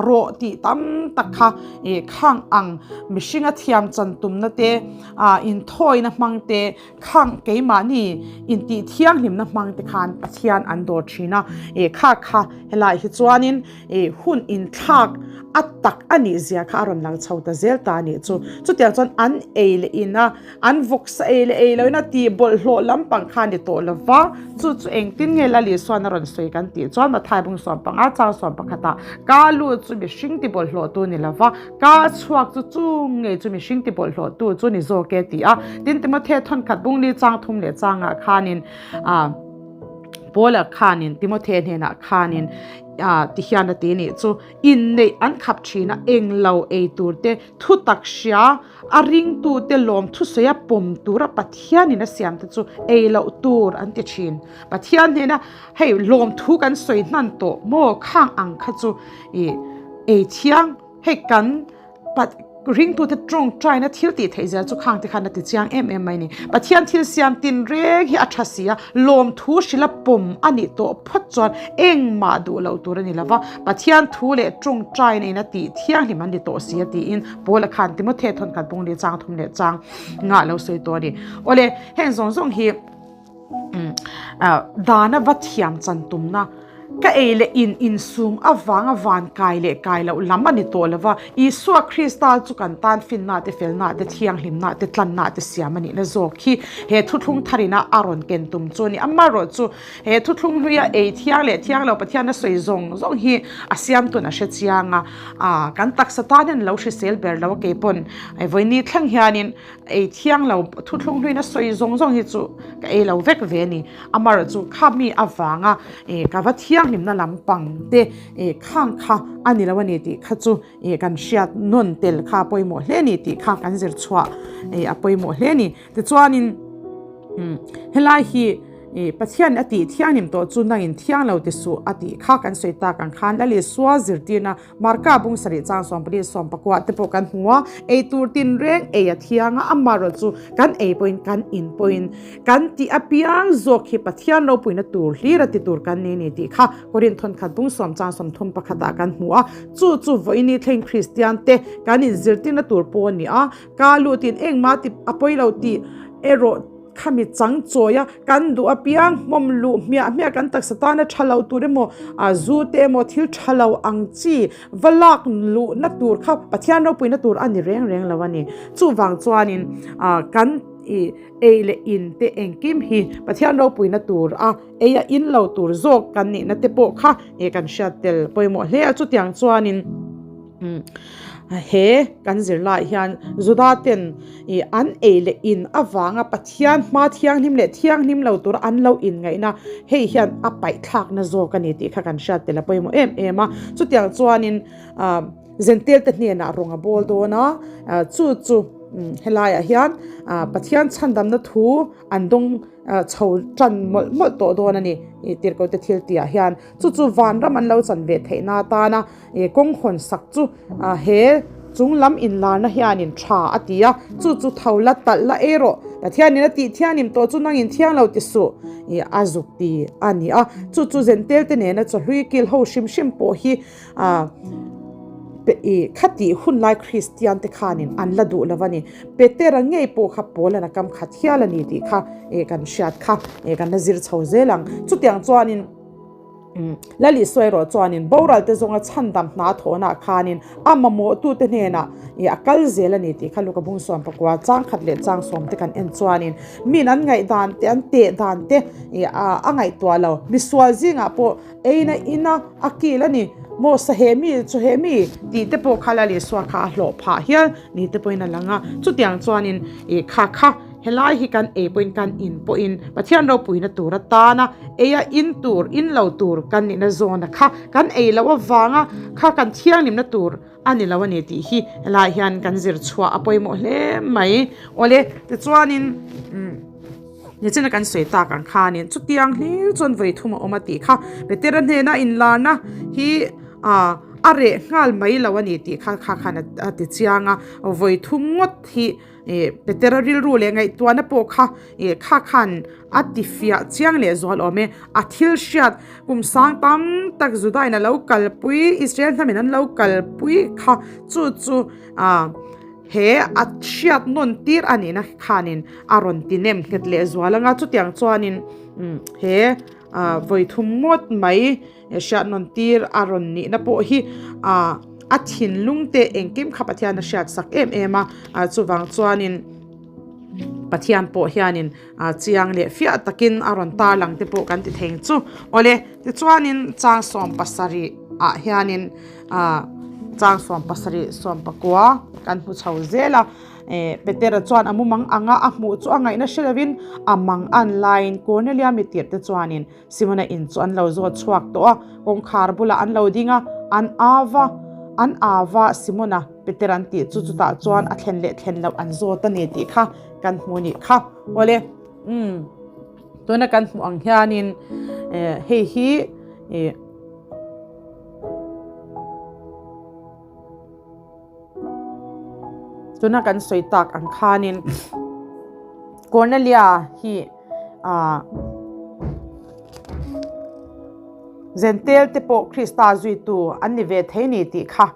rawh tih tam tak kha ih khang ang mihringa thiam chan tumna te ah inthawina hmang te Khang keimahni intih thianghlimna hmang te khan Pathian an dawr thin a, eh kha kha helai hi chuanin eh hun inthlak a tak a nih zia kha a rawn lang chho ta zel ta a nih chu. Chutiang chuan an ei leh in a, an vawksa ei leh ei loin a tih bawlhhlawh lampang kha a ni tawh lo va, chu chu engtin nge Lal Isuan a rawn sawi kan tih chuan Mathai bung 15 chang 11 ah ka lu chu mihring ti bawlhhlawhtu ni lo va, Ka chhuak chu chung ngei chu mihring ti bawlhhlawhtu chu ni zawk e ti a. Tin, Timothea thawnkhat bungli chang thum leh changah khanin Paula khanin Timothea hnenah khanin ti hian a ti nih chu, Inneih an khap thin a, englo ei tur te, thu tak hria a ringtute lawm thusawi a pawm tura Pathianin a siam te chu ei loh tur an ti thin. Pathian hnena hei lawmthu kan sawi hnan tawh maw khang ang kha chu i ei thiang. Hei kan ringtute tawngtaina thil tih theih zel chu khang te khan a ti chiang em em mai a ni. Pathian thil siam tin reng hi a tha si a, lawmthu hrila pawm a nih tawh phawt chuan engmah duh loh tur a ni lo va, Pathian thu leh tawngtaina in a tih thianghlim an ni tawh si a tiin Paula khan Timothea thawnkhat bung leh chang thum leh chang ngah lo sawi tawh a ni. Awle, heng zawng zawng hi dana va thiam chan tumna. Ka ei leh in insum avanga van kai leh kai loh lam a ni tawh lo va, Isua Krista chu kan tan finna te, felna te, thianghlimna te, tlanna te siam a nihna zawk hi he thuthlung tharina a rawn ken tum chu a ni. Amaherawhchu he thuthlung hluia ei thiang leh thiang lo Pathian a sawi zawng zawng hi a siamtun a hre chiang a, aa kan taksa tan hian lo hrisel ber lo a keipawn vawiini thleng hianin Ei thiang lo thuthlung hluin a sawi zawng zawng hi chu ka ei lo vek ve a ni. Amaherawhchu kha mi avanga ka va thianghlimna lampang te khang kha a ni lo a ni tih kha chu kan hriat nawn tel kha a pawimawh hle a ni tih kha kan zir chhuah a pawimawh hle a ni. Tichuanin helai hi Pathian a tih thianghlim tawh chu nangin thiang lo ti suh a tih kha kan sawi tak ang khan Lalisua zirtirna Marka bung sarih chang 14 14 te pawh kan hmu a, ei tur tinreng ei a thiang a, amaherawh chu kan ei pawhin kan in pawhin kan tih apiang zawk hi Pathian ropuina tur hlir a ti tur kan ni ni tih kha Korinth thawnkhat bung sawm chang 30 pakhatah kan hmu a, chu chu vawiini thleng Kristian te kan inzirtirna tur pawh a ni a, ka lutin engmah ti a pawi lo tih erawh Khami chang chawi a, kan duh apiang hmawm luh hmiah hmiah kan taksa tana tha lo tur emaw, a zu te emaw thil tha lo ang chi va lak luhna tur kha Pathian ropuina tur a ni reng reng lo a ni. Chuvang chuanin kan i ei leh in te engkim hi Pathian ropuina tur a ei a in lo tur zawk kan nihna te pawh kha kan hriat tel pawimawh hle a. Chutiang chuanin. He kan zirlaiah hian Juda ten an ei leh in avanga Pathian hma thianghlim leh thianghlim lo tura an lo inngaihna hei hian a paihthlakna zawk a ni tih kha kan hriat tel a pawimawh em em a. Chutiang chuanin Zentel te hnenah rawng a bawl dawn a, chu chu helaiah hian Pathian chhandamna thu an dawng chho tan mawlh mawlh tawh dawn a ni tirhkohte thil tihah hian. Chu chu vanram an lo chan ve theihna atana kawng hawn sak chu he chung lam inlarna hianin tha a ti a, chu chu tho la talh la ei rawh, Pathianin a tih thianim tawh chu nangin thiang lo ti suh a zuk ti a ni a, chu chu Zentel te nena chawhlui kil ho hrim hrim pawh hi khatih hun lai Kristian te khanin an la duh lo a ni. Petera ngei pawh kha Paul-an a kam khat hial a ni tih kha kan hriat kha kan la zir chho zel ang. Chutiang chuanin Lal Isua erawh chuanin boral te zawnga chhandam hna thawhnaah khanin a mamawhtute hnenah a kal zel a ni tih kha Luka bung sawm pakua chang khat leh chang sawm te kan en chuanin min an ngaihdan te an teh dan te a ngaihtuah lo. Misual zingah pawh Eina ina a kil a ni. Maw sahe mi chu he mi tih te pawh kha Lal Isua kha a hlawh phah hial ni te pawhin a lang a. Chutiang chuanin ih kha kha helai hi kan ei pawhin kan in pawhin Pathian ropuina tur atana eia in tur in lo tur kan nihna zawna kha kan ei loh avanga kha kan thianghlimna tur a ni lo a ni tih hi helai hian kan zir chhuah a pawimawh hle mai. Awle tichuanin umm. Nichina kan sawi tak ang khanin chutiang hlir chuan vawi thum a awm a tih kha Petera hnena inlarna hi ah a reh nghal mai lo a ni tih kha kha khan a ti chiang a, vawi thum ngawt hi ih Petera rilru leh ngaihtuahna pawh kha ih kha khan a ti fiah chiang leh zual awm e, a thil hriat kum sang tam tak Judain a lo kalpui Israel hnamin an lo kalpui kha chu chu ah. He a hriat nawn tir a nihna khanin a rawn ti nem nghet leh zual anga chutiang chuanin he vawi thum ngawt mai hriat nawn tir a rawn nihna pawh hi a thinlung te engkim kha Pathian a hriat sak em em a, chuvang chuanin Pathian pawh hianin chiang leh fiah takin a rawn tarlang te pawh kan ti thei ang chu. Awle tichuanin chang 17 ah hianin. Chang 17 19 kan hmu chho zel a, Petera chuan a mumang anga a hmuh chu a ngaihna hre lovin a mang an laiin Cornelia mi tirhte chuanin Simona in chu an lo zawt chhuak tawh a, kawngkhar bulah an lo ding a, an ava an ava Simona Peter an tih chu chutah chuan a thlen leh thlen loh an zawt a ni tih kha kan hmu nih kha. Awle umm tuna kan hmuh ang hianin hei hi ih. Tuna kan sawi tak ang khanin Cornelia hi ah Zentel te pawh Krista zuitu an ni ve thei ni tih kha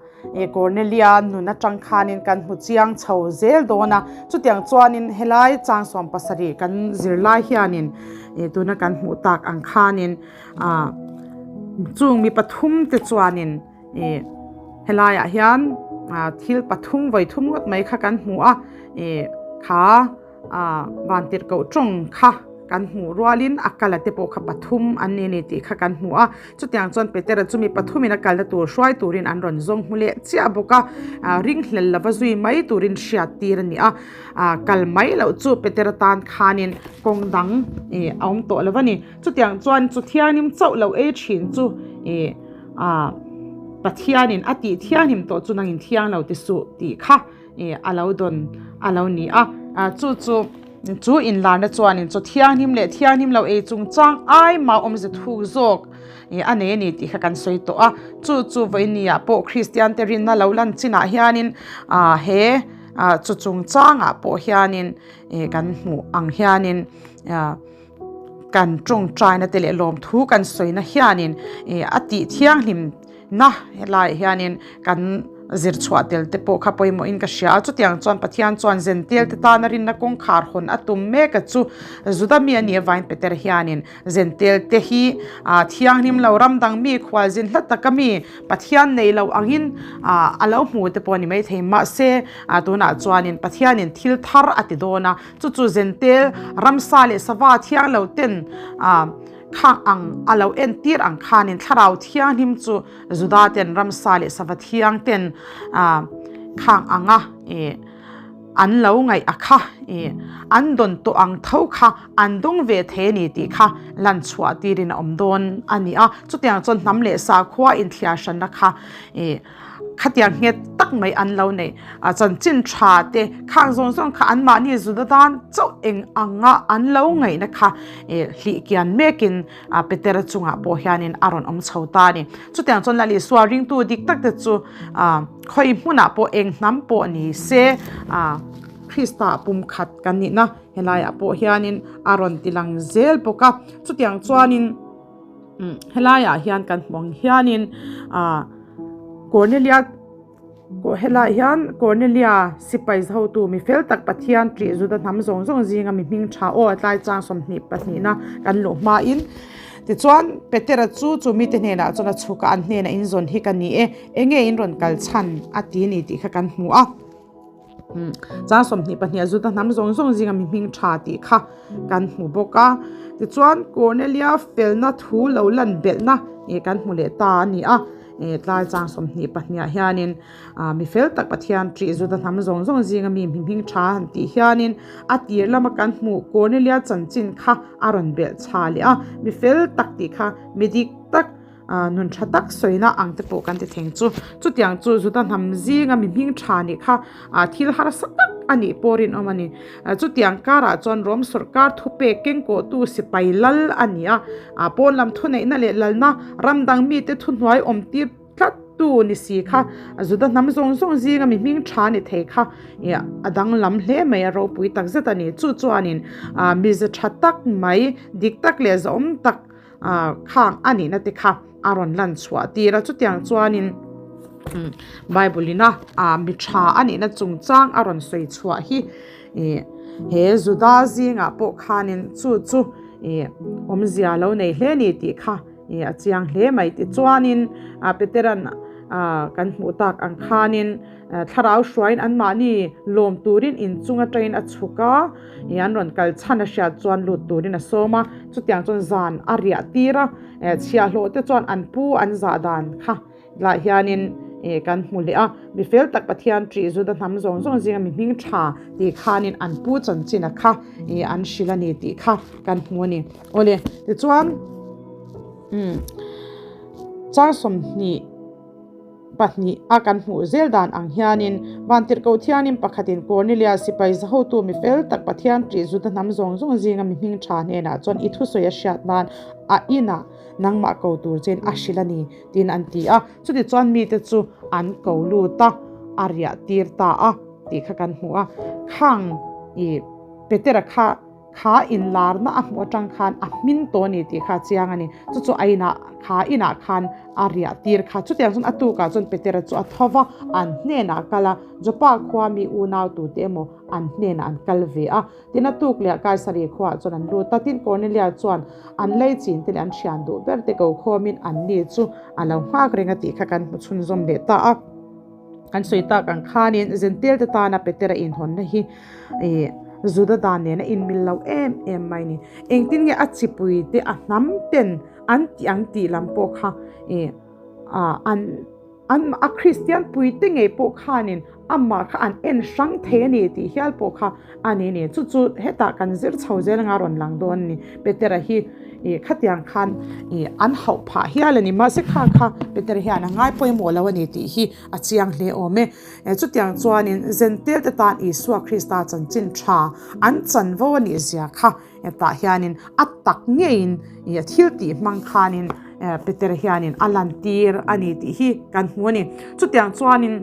Cornelia nun atang khanin kan hmu chiang chho zel dawn a. Chutiang chuanin helai chang 17 kan zirlai hianin tuna kan hmuh tak ang khanin. Chung mi pathumte chuanin ih helaiah hian ah thil pathum vawi thum ngawt mai kha kan hmu a ih kha ah vantirhkoh tawng kha kan hmuh rualin a kala te pawh kha pathum an ni a ni tih kha kan hmu a chutiang chuan Petera chu mi pathumin a kalna tur hruai turin an rawn zawng hmu leh chiah bawk a ah ringhlel lova zui mai turin hriat tir a ni a ah kal mai loh chu Petera tan khanin kawng dang ih a awm tawh lo a ni. Chutiang chuan chu thianghlim chauh lo ei thin chu ih ah Pathianin a tih thianghlim tawh chu nangin thiang lo ti suh tih kha ih a lo dawn a lo ni a. Ah chu chu chu inlarna chuanin chaw thianghlim leh thianghlim lo ei chungchang ai mah awmze thuk zawk ih a nei a ni tih kha kan sawi tawh a. Chu chu vawinia pawh Kristiante rinna lo lan chinah hianin ah he ah chu chungchangah pawh hianin ih kan hmuh ang hianin ah Kan tawngtaina te leh lawmthu kan sawina hianin ih a tih thianghlim na helaiah hianin kan zir chhuah tel te pawh kha pawimawhin ka hria a chutiang chuan Pathian chuan zentel te tana rinna kawngkhar hawn a tum mek a chu Juda mi a nih avangin Peter hianin zentel te hi ah thianghlim lo ram dang mi khualzin hla taka mi Pathian nei lo angin ah a lo hmu te pawh a ni maithei mahse ah tunah chuanin Pathianin thil thar a ti dawn a. Chu chu Zentel ramsa leh sava thiang lo ten khang ang a lo entir ang khanin thlarau thianghlim chu Juda ten ramsa leh sava thiang ten khang anga an lo ngaih a kha an dawn tawh ang tho kha an dawng ve thei a ni tih kha lan chhuah tirin a awm dawn a ni a. Chutiang chuan hnam leh sakhua inthliar hranna kha Khatiang nghet tak mai an lo nei. A chanchin tha te khang zawng zawng kha anmahni zun atan chauh eng anga an lo ngaihna kha hlih kian mekin Petera chungah pawh hianin a rawn awm chho ta a ni. Chutiang chuan Lal Isua ringtu dik tak te chu khawi hmunah pawh eng hnam pawh ni se Krista pumkhat kan nihna helaiah pawh hianin a rawn tilang zel bawk a. Chutiang chuanin. Helaiah hian kan hmu ang hianin ah Cornelia helaiah hian Cornelia sipai hotu mi fel tak Pathian ṭih Juda hnam zawng zawng zinga mi hming ṭha aw tlai chang 22 na kan luh hmain tichuan Petera chu chu mite hnenah chuan a chhuk a an hnenah inzawn hi ka ni e enge in rawn kal chhan a ti a ni tih kha kan hmu a. Chang 22 a Juda hnam zawng zawng zinga mi hming tha tih kha kan hmu bawk a. Tichuan Cornelia felna thu lo lan belhna ih kan hmu leh ta a ni a. Ih tlai chang 22 ah hianin ah mi fel tak Pathian ṭih Juda hnam zawng zawng zinga mi hming tha han tih hianin a tir lama kan hmuh Cornelia chanchin kha a rawn belh chha leh a. Mi fel tak tih kha mi dik tak. Nun tha tak sawina ang te pawh kan ti theng chu. Chutiang chu Juda hnam zinga mi hming tha nih kha thil harsa tak a nih pawh rinawm a ni. Chutiang karah chuan Rom sawrkar thupek kengkawhtu sipai lal a ni a, pawn lam thuneihna leh lalna ram dang mite thuhnuai awm tir tlat tu ni si kha Juda hnam zawng zawng zinga mi hming tha ni thei kha a danglam hle mai a ropui tak zet a ni. Chu chuanin mize tha tak mai dik tak leh zahawm tak Khang a nihna te kha a rawn lan chhuah tir a, chutiang chuanin Bible ina mi tha a nihna chungchang a rawn sawi chhuah hi he Juda zingah pawh khanin chu chu awmzia lo nei hle ni tih kha a chiang hle mai. Tichuanin Petera'n kan hmuh tak ang khanin thlarau hruaiin anmahni lawm turin inchung atangin a chhuk a. Ih an rawn kal chhan a hriat chuan lut turin a sawm a, chutiang chuan zan a riah tir a, eh chhiahhlawh te chuan an pu an zah dan kha lah hianin ih kan hmu leh a, mi fel tak Pathian ṭih Juda hnam zawng zawng zinga mi hming ṭha tih khanin an pu chanchin a kha ih an hrilh a ni tih kha kan hmu a ni. Awle, tichuan umm chang 20. 2 a kan hmuh zel dan ang hianin Vantirhkoh thianin pakhatin Cornelia sipai zahotu mi fel tak Pathian ṭih Juda hnam zawng zawng zinga mi hming ṭha hnenah chuan i thusawi a hriat nan a inah nangmah ko tur chein a hrilh a ni tiin an ti a. Chutichuan mite chu an ko lut a, a riah tir ta a tih kha kan hmu a. Khang i Petera kha. Kha inlarna a hmuh atang khan a hmin tawh a ni tih kha a chiang a ni. Chu chu a inah, kha inah khan a riah tir kha. Chutiang chuan a tukah chuan Petera chu a tho va, an hnenah a kal a, Jopa khua mi unau tute emaw an hnenah an kal ve a. Tin a tuk leh Kaisari khuaah chuan an lut a, tin Kornelia chuan an lei chin te leh an thian duh ber te ko khawmin an ni chu a lo nghak reng a tih kha kan hmu chhunzawm leh ta a. Kan sawi tak ang khanin Zentel te tana Petera inhawnna hi ih Juda dan nen a inmil lo em em mai ni. Engtin nge a chipui te a hnam ten an tih ang tih lam pawh kha ih ah an an a Kristian pui te ngei pawh khanin amah kha an en hrang thei a ni tih hial pawh kha a ni ni. Chu chu hetah kan zir chho zel anga rawn lang dawn a ni. Petera hi ih khatiang khan ih an hauh phah hial a ni. Mahse kha kha Petera hian a ngai pawimawh lo a ni tih hi a chiang hle awm e. Chutiang chuanin Zentel te tan Isua Krista chanchin tha an chanvo a nih zia kha hetah hianin a tak ngeiin ih a thil tih hmang khanin Petera hianin a lantir a ni tih hi kan hmu a ni. Chutiang chuanin.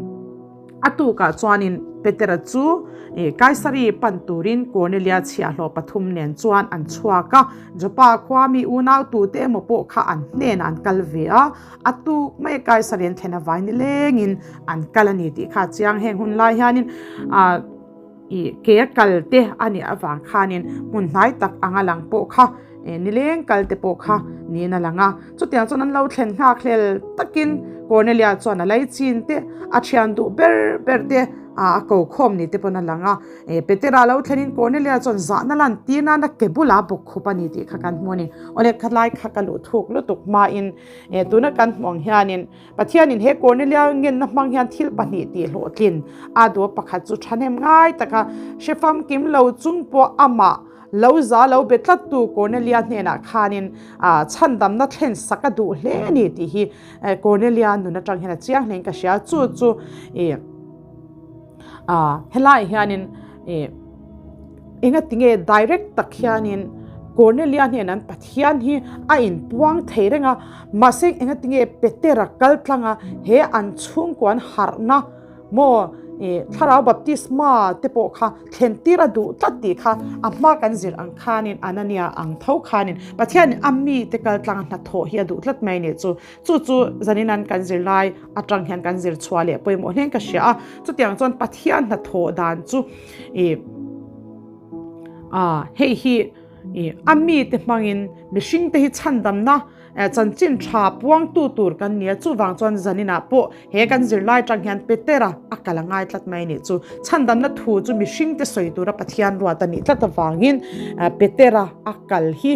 A tukah chuanin Petera chu Kaisari pan turin Kornelia chhiahhlawh pathum nen chuan an chhuak a, Jopa khua mi unau tute emaw pawh kha an hnenah an kal ve a, a tuk mai Kaisari an thlen avai nilengin an kal a ni tih kha a chiang. Heng hun lai hianin ih ke a kal te a nih avang khanin hmun hnai tak anga lang pawh kha nileng kal te pawh kha niin a lang a. Chutiang chuan an lo thlen nghak hlel takin Cornelia chuan a lei chin te a thian duh ber ber te a ko khawm ni te pawn a lang a. Petera lo thlenin Cornelia chuan zahna lan tir nan a ke bulah bawk khup a ni tih kha kan hmu a ni. Awle khalai kha ka luh thuk lutuk hmain tuna kan hmuh ang hianin Pathianin he Cornelia ngenna hmang hian thil pahnih tih hlawhtlin a duh a, pakhat chu thahnem ngai taka hre famkim lo chung pawh amah lo za lo be tlattu Cornelia hnenah khanin chhandamna thlen sak a duh hle a ni tih hi Cornelia nun atang hian a chiang hlein ka hria. Chu chu ih helaiah hianin ih Engatinge direct tak hianin Cornelia hnenah an Pathian hi a inpuang thei reng a, mahse engatinge Petera kal tlang a he an chhungkua an harhna maw ih thlarau baptisma te pawh kha thlen tir a duh tlat tih kha a hma kan zir ang khanin Anania ang tho khanin Pathianin a mite kal tlang a hnathawh hi a duh tlat mai a nih chu. Chu chu zanin an kan zir lai atang hian kan zir chhuah leh pawimawh hlen ka hria a, chutiang chuan Pathian hnathawh dan chu ih ah hei hi ih a mite hmangin mihring te hi chhandamna chanchin tha puangtu tur kan ni a, chuvang chuan zaninah pawh he kan zir lai atang hian Petera a kal a ngai tlat mai a nih chu. Chhandamna thu chu mihring te sawi tura Pathian ruat a nih tlat avangin Petera a kal hi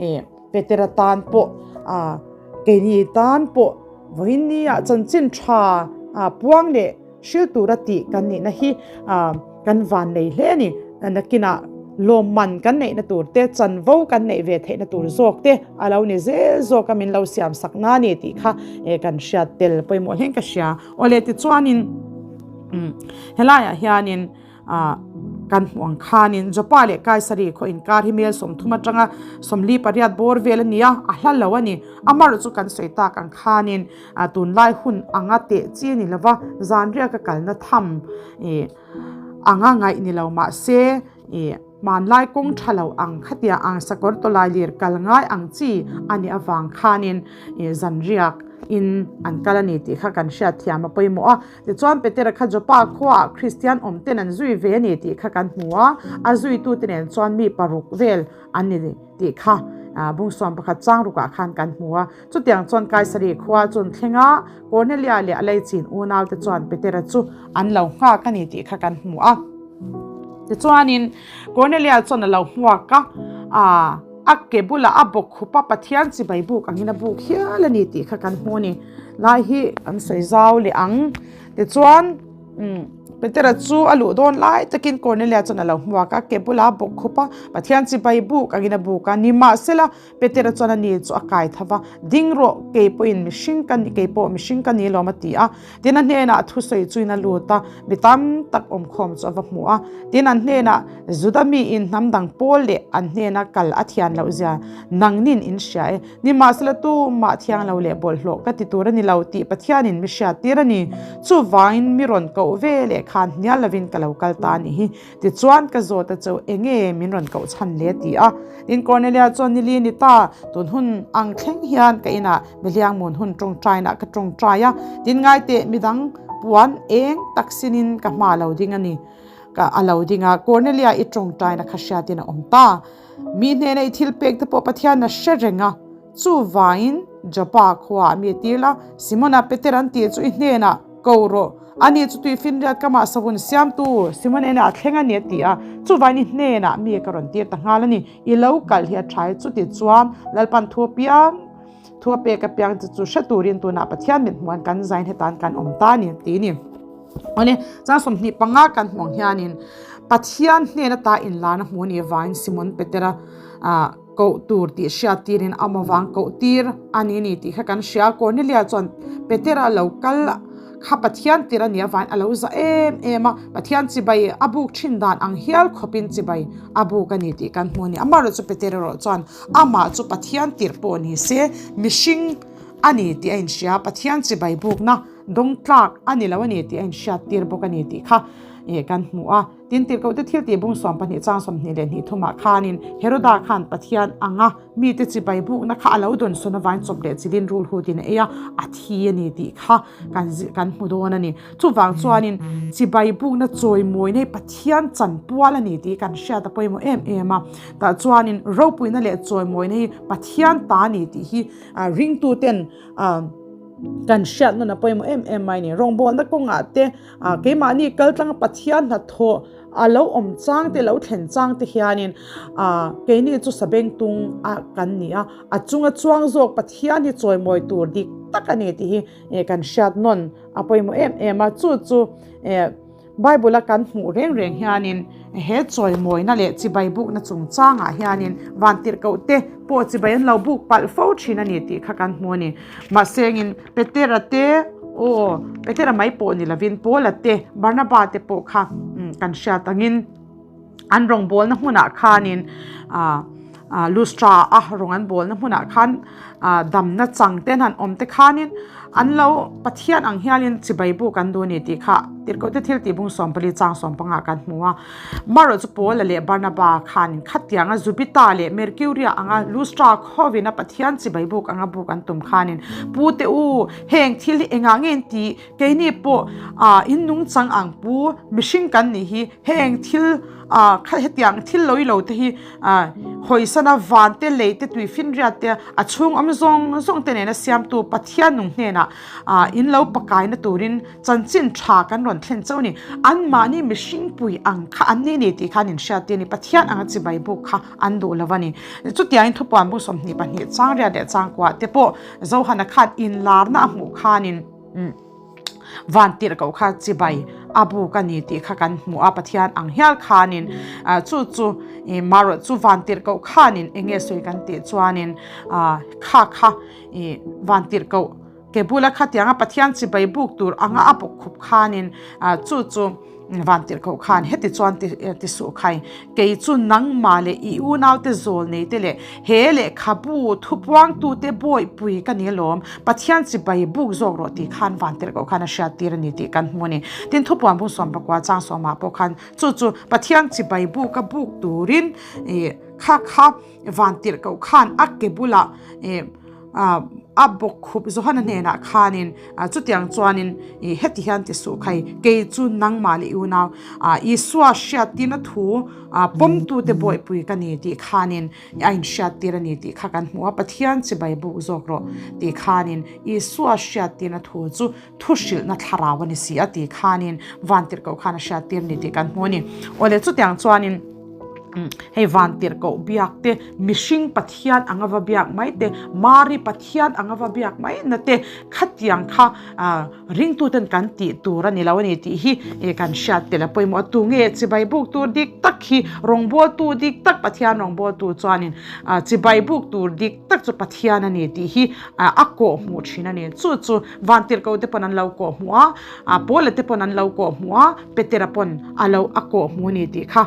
ih Petera tan pawh ah keini tan pawh vawiin nia chanchin tha ah puang leh hril tura tih kan nihna hi ah kan van nei hle a ni. Nakinah lawmman kan neihna tur te chanvo kan neih ve theihna tur zawk te a lo ni zel zawk a min lo siam sak na a ni tih kha eh kan hriat tel pawimawh hlein ka hria. Awle tichuanin helaiah hianin Ah, kan hmuh ang khanin Jopa leh Kaisari khaw inkar hi mel 30 atanga 48 bawr vel a ni a, a hla lo a ni. Amarawh chu kan sawi tak ang khanin ah tunlai hun anga teh chi a ni lova, zanriak a kalna tham ih anga ngaih ni lo mahse ih hmanlai kawng tha lo ang khatia ang sakawr tawlai lir kal ngai ang chi a nih avang khanin ih zanriak in an kal a ni tih kha kan hriatthiam a pawimawh a. Tichuan, Petera kha Jopa khuaah Kristian awmten an zui ve a ni tih kha kan hmu a, a zuitute nen chuan mi paruk vel an ni tih kha bungsuam pakhat chang rukah khan kan hmu a. Chutiang chuan Kaisari khua chu an thleng a, Kornelia leh a leichin unaute chuan Petera chu an lo nghak a ni tih kha kan hmu a. Tichuanin, Kornelia chuan a lo hmuak a, a ke bulah a bawk khup a, Pathian chibai buk angin a buk hial a ni tih kha kan hmu a ni. Lai hi an sawi zau leh ang. Tichuan, Petera chu a luh dawn lai takin Kornelia chuan a lo hmuak a, ke bulah a bawk khup a, Pathian chibai buk angin a buk a. Nimahsela, Petera chuan a ni chu a kai tho va, Ding rawh, kei pawhin mihring ka ni, kei pawh mihring ka ni lawm a ti a. Tin, a hnenah thusawi chuin a lut a, mi tam tak awmkhawm chu a va hmu a. Tin, an hnenah, Juda miin hnam dang pawl leh an hnena kal a thian loh zia nangnin in hria e. Nimahsela tumah thiang lo leh bawlhhlawh ka ti tur a ni lo tih Pathianin mi hriattir a ni. Chuvangin mi rawn koh ve leh khan hnial lovin ka lo kal ta a nih hi. Tichuan ka zawt a chauh enge min rawn koh chhan le ti a. Tin Cornelia chuan nili ni ta, tun hun ang thleng hian ka inah Mihliangmun hun tawngtainah ka tawngtai a, tin ngaiteh midang puan eng tak sinin ka hma lo ding a ni. Ka a lo ding a, Cornelia i tawngtaina kha hriatin a awm ta. Mi hnena i thil pek te pawh Pathian a hre reng a, chuvangin Joppa khuaah mi tir la, Simona Peter an tih chu i hnenah ko rawh, ani chu tui finriat kamah savun siamtu Simona inah a thleng a ni a ti a, chuvangin i hnenah mi ka rawn tir ta nghal a ni, i lo kal hi a tha e, chuti chuan Lalpan thu apiang thu a pek apiang che chu hre turin tunah Pathian mithmuan kan zain hetan kan awm ta a ni ti a ni. Awle, chang 25 kan hmuh ang hianin Pathian hnen ata inlarna hmuh a nih avangin Simon Petera koh tur tih hriat tirin a awm avang koh tir a ni ni tih kha kan hria. Cornelia chuan Petera lo kal kha Pathian tir a nih avangin a lo za em em a, Pathian chibai a buk thin dan ang hial khawpin chibai a buk a ni tih kan hmu a ni. Amaherawhchu Petera erawh chuan amah chu Pathian tir pawh ni se mihring a ni tih a inhria, Pathian chibai bukna Dawng tlak a ni lo a ni tih a inhriat tir bawk a ni tih kha kan hmu a. Tin, tirhkohte thil tih bung 12 chang 22 thumah khanin Heroda khan Pathian anga mite chibai bukna kha a lo dawn sawn avain chawp leh chilin rul hutin a ei a, a thi a ni tih kha kan kan hmu dawn a ni. Chuvang chuanin chibai bukna chawimawina hi Pathian chanpual a ni tih kan hriat a pawimawh em em a. Tah chuanin ropuina leh chawimawina hi Pathian ta a ni tih hi ringtuten Kan hriat nawn a pawimawh em em mai ni. Rawngbawlna kawngah te keimahni kal tlanga Pathian hnathawh a lo awm chang te lo thlen chang te hianin keini chu sabengtung a kan ni a, a chunga chuang zawk Pathian hi chawimawi tur dik tak a ni tih hi kan hriat nawn a pawimawh em em a. Chu chu Bible a kan hmuh reng reng hianin he chawimawina leh chibai bukna chungchangah hianin vantirhkoh te pawh chibai an lo buk palh fo thin a ni tih kha kan hmu a ni. Mahsengin Petera te aw Petera mai pawh ni lovin Paula te Barnaba te pawh kha kan hriat angin an rawngbawlna hmunah khanin ah Lustra a rawng an bawlna hmunah khan damna chang te an han awm te khanin an lo Pathian ang hianin chibai buk an duh a ni tih kha tirhkohte thil tih bung 14 chang 15 kan hmu a. Marawh chu Paula leh Barnaba khanin khatianga Jupiter leh Mercuria anga Lustra khawina Pathian chibai buk anga buk an tum khanin Pu te u heng thil hi engah nge in tih keini pawh in nungchang ang pu mihring kan nih hi Heng thil ah kha hetiang thil lo ilo te hi ah hawisana van te lei te tui finriat te a chhung awm zawng zawng te nena siamtu Pathian nung hnenah ah in lo pakaina turin chanchin tha kan rawn thlen chauh a ni. Anmahni mihring pui ang kha an ni ni tih kha an inhriat tir a ni. Pathian anga chibai buk kha an duh lo a ni. Chutiangin thupuan bung 22 chang riat leh chang kuah te pawh Zohana khan inlarna a hmuh khanin umm. Van tirh koh kha chibai a buk a ni tih kha kan hmu a, Pathian ang hial khanin chu chu marawh chu van tirh koh khanin eng nge sawi kan tih chuanin kha kha van tirh koh ke bula khatianga Pathian chibai buk tur anga a bawk khup khanin chu chu Van tirh koh khan heti chuan ti suh khai, kei chu nangmah leh i unaute zawl nei te leh he lehkhabu thupuangtute bawihpui ka ni alawm, Pathian chibai buk zawk rawh tih khan van tirh koh khan a hriat tir a ni tih kan hmu a ni. Tin, thupuan bung 19 chang sawmah pawh khan chu chu Pathian chibai buka buk turin kha kha van tirh koh khan a ke bulah A bawk khup Johana hnenah khanin chutiang chuanin heti hian ti suh khai, kei chu nangmah leh i unau Isua hriattirna thu pawmtute bawihpui ka ni tih khanin a inhriattir a ni tih kha kan hmu a, Pathian chibai buk zawk rawh tih khanin Isua hriattirna thu chu thu hrilhna thlarau a ni si a tih khanin vantirhkoh khan a hriattir a ni tih kan hmu a ni. Awle chutiang chuanin hei vantirhkoh biak te, mihring Pathian anga va biak mai te, Mari Pathian anga va biak mai na te khatiang kha ringtuten kan tih tur a ni lo a ni tih hi kan hriat tel a pawimawh a. Tunge chibai buk tur dik tak hi rawngbawltu dik tak Pathian rawngbawltu chuanin chibai buk tur dik tak chu Pathian a ni tih hi a kawhhmuh thin a ni. Chu chu Vantirhkoh te pawn an lo kawh hmuh a, a Paula te pawn an lo kawh hmuh a, Petera pawn a lo a kawh hmuh a ni tih kha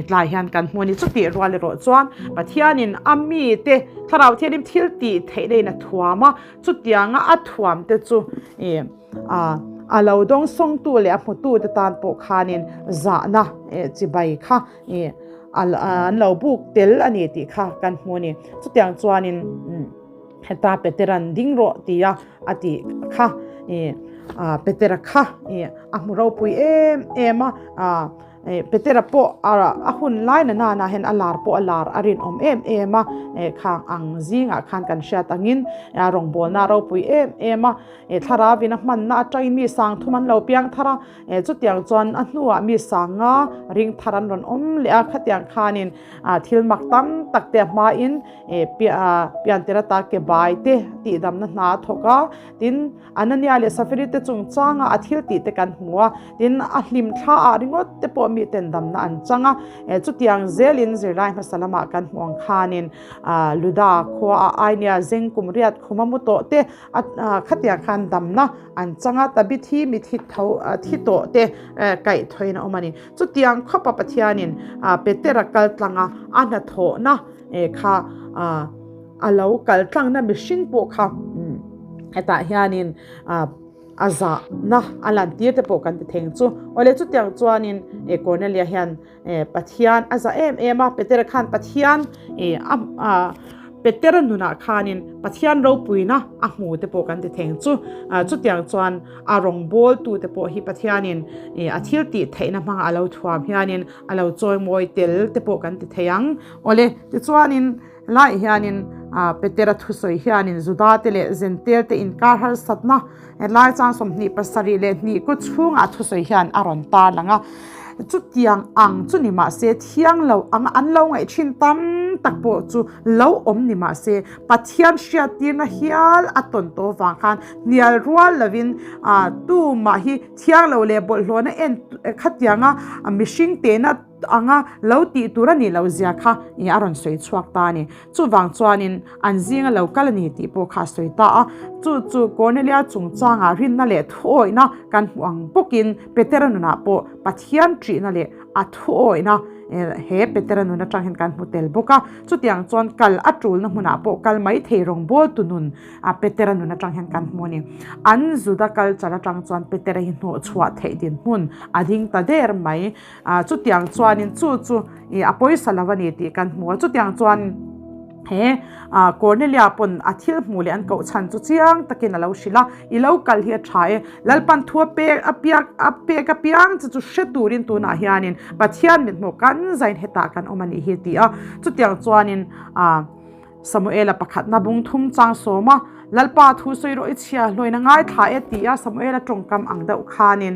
tlai hian kan hmu a ni. Chutih rual erawh chuan Pathianin a mite Thlarau Thianghlim thil tih theihna in a thuam a, chutianga a thuam te chu a. a lo dawngsawngtu leh a hmutute tan pawh khanin zahna chibai kha an lo buk tel a ni tih kha kan hmu a ni. Chutiang chuanin heta Petera'n ding rawh tia a tih kha Petera kha a hmu ropui em em a. Petera pawh a hun lai na nana hian a lar pawh a lar a rinawm em em a, khang ang zingah khan kan hriat angin rawngbawlna a ropui em em a, thlarauin a hmanna atangin mi sang thum an lo piang thar a, chutiang chuan a hnuah mi sanga ring thar an rawn awm leh a, khatiang khanin thil mak tam tak te a hmain piantir ata ke bai te tihdamna hna a thawk a, tin. Anania leh Safiri te chungchanga a thil tih te kan hmu a, tin a hlim thla ah ringawt te pawh miten damna an chang a, chutiang zelin zirlai hmasa lamah kan hmu ang khanin Luda khua ah Ainia zeng kum riat khuma mu tawh te khatiang khan damna an chang a, Tabithi mithi tho thi tawh te kaih thawiin a awm a ni. Chutiang khawpa Pathianin Petera kal tlanga a hnathawhna kha a lo kal tlangna mihring pawh kha hetah hianin a zahna a lantir te pawh kan ti theng chu. Awle chutiang chuanin Cornelia hian Pathian a zah em em a, Petera khan Pathian a Petera nunah khanin Pathian ropuina a hmu te pawh kan ti theng chu. Chutiang chuan a rawngbawltu te pawh hi Pathianin a thil tih theihna hmanga a lo thuam hianin a lo chawimawi tel te pawh kan ti thei ang. Awle tichuanin Helaiah hianin Petera thusawi hianin Judate leh Zentelte inkar harsatna helai chang 27 kaw chhungah thusawi hian a rawn tarlang a. Chutiang ang chu ni mah se thiang lo anga an lo ngaih thin tam tak pawh chu lo awm ni mah se Pathian hriattirna hial a tawn tawh vang khan hnial rual lovin tumah hi thiang lo leh bawlhhlawhna en khatianga mihring tehna anga lo tih tur a nih loh zia kha ih a rawn sawi chhuak ta a ni. Chuvang chuanin an zinga lo kal a ni tih pawh kha a sawi ta a. Chu chu Cornelia chungchangah rinna leh thuawihna kan hmuh ang bawkin Petera nunah pawh Pathian ṭihna leh a thuawihna he Petera nun aṭang hian kan hmu tel bawk a. Chutiang chuan kal a ṭulna hmunah pawh kal mai thei rawngbawltu nun a Petera nun atang hian kan hmu a ni. An Juda culture atang chuan Petera hi hnawhchhuah theih dinhmun a ding ta der mai. A chutiang chuanin chu chu ih a pawisa lo a ni tih kan hmu a, chutiang chuan he ah Cornelia pawn a thil hmuh leh an koh chhan chu chiang takin a lo hrilh a, i lo kal hi a tha e, Lalpan thu a pek a piak a pek apiang chu chu hre turin tunah hianin Pathian mithmuh kan zain hetah kan awm a nih hi a ti a, chutiang chuanin ah. Samuela pakhatna bung thum chang sawm a, Lalpa thu sawi rawh i chhia hlawin a ngaithla e ti a Samuela tawngkam ang deuh khanin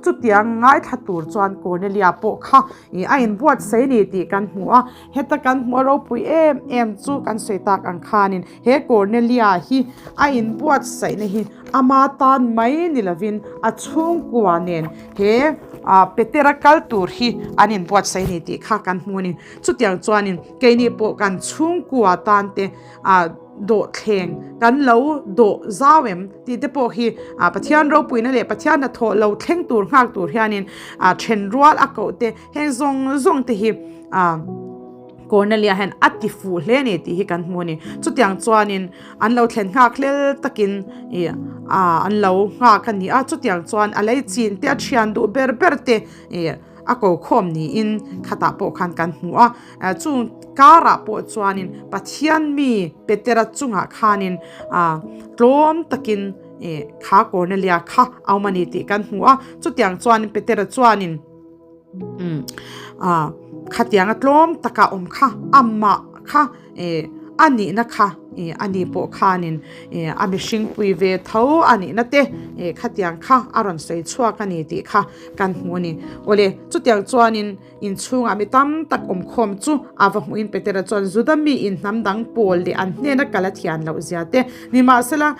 chutiang ngaithla tur chuan Cornelia pawh kha a inbuatsaih a ni tih kan hmu a. Heta kan hmuh a ropui em em chu kan sawi tak ang khanin he Cornelia hi a inbuatsaihna hi ama tan mai ni lovin a chhungkua nen he Petera kal tur hi an inbuatsaih a ni tih kha kan hmu a ni. Chutiang chuanin keini pawh kan chhungkua tan te ah dawhthleng kan lo dawh zau em tih te pawh hi ah Pathian ropuina leh Pathian hnathawh lo thleng tur nghak tur hianin ah then rual a koh te heng zawng zawng te hi ah Cornelia hian a ti fuh hle a ni tih hi kan hmu a ni. Chutiang chuanin an lo thlen nghak hlel takin ih ah an lo nghak a ni a, chutiang chuan a lei chin te a thian duh ber ber te ih A ko khawm niin khatah pawh khan kan hmu a, chung karah pawh chuanin Pathian mi Petera chungah khanin tlawm takin kha Cornelia kha a awm a ni tih kan hmu a. Chutiang chuanin Petera chuanin khatianga tlawm taka awm kha amah kha a nihna kha a ni pawh khanin a mihring pui ve tho a nihna te khatiang kha a rawn sawi chhuak a ni tih kha kan hmu a ni. Awle, chutiang chuanin inchhungah mi tam tak awm khawm chu a va hmuhin Petera chuan Juda mi in hnam dang pawl leh an hnena kal a thian loh zia te, nimahsela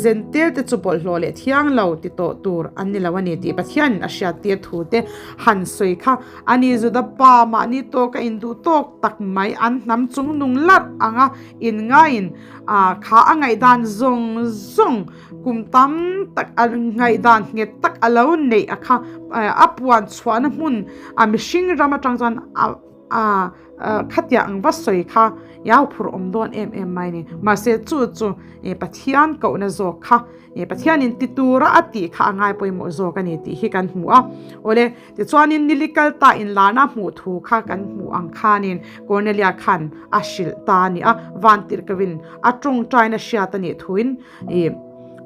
Zentel te chu bawlhhlawh leh thiang lo ti tawh tur an ni lo a ni tih Pathianin a hriattir thu te han sawi kha a ni. Juda pa mahni tawka induh tawk tak mai an hnam chung nung larh anga inngaiin kha a ngaihdan zawng zawng kum tam tak a ngaihdan nghet tak a lo neih a kha a puan chhuahna hmun a mihring ram atang chuan a. A khatiang ang va sawi kha i au phur awm dawn em em mai ni. Mahse chu chu Pathian kohna zawk kha Pathianin ti tura a tih kha a ngai pawimawh zawk a ni tih hi kan hmu a. Awle, tichuanin nili kal ta inlarna hmuh thu kha kan hmuh ang khanin Cornelia khan a hrilh ta a ni a, vantirhkoin a tawngtaina hriat a nih thuin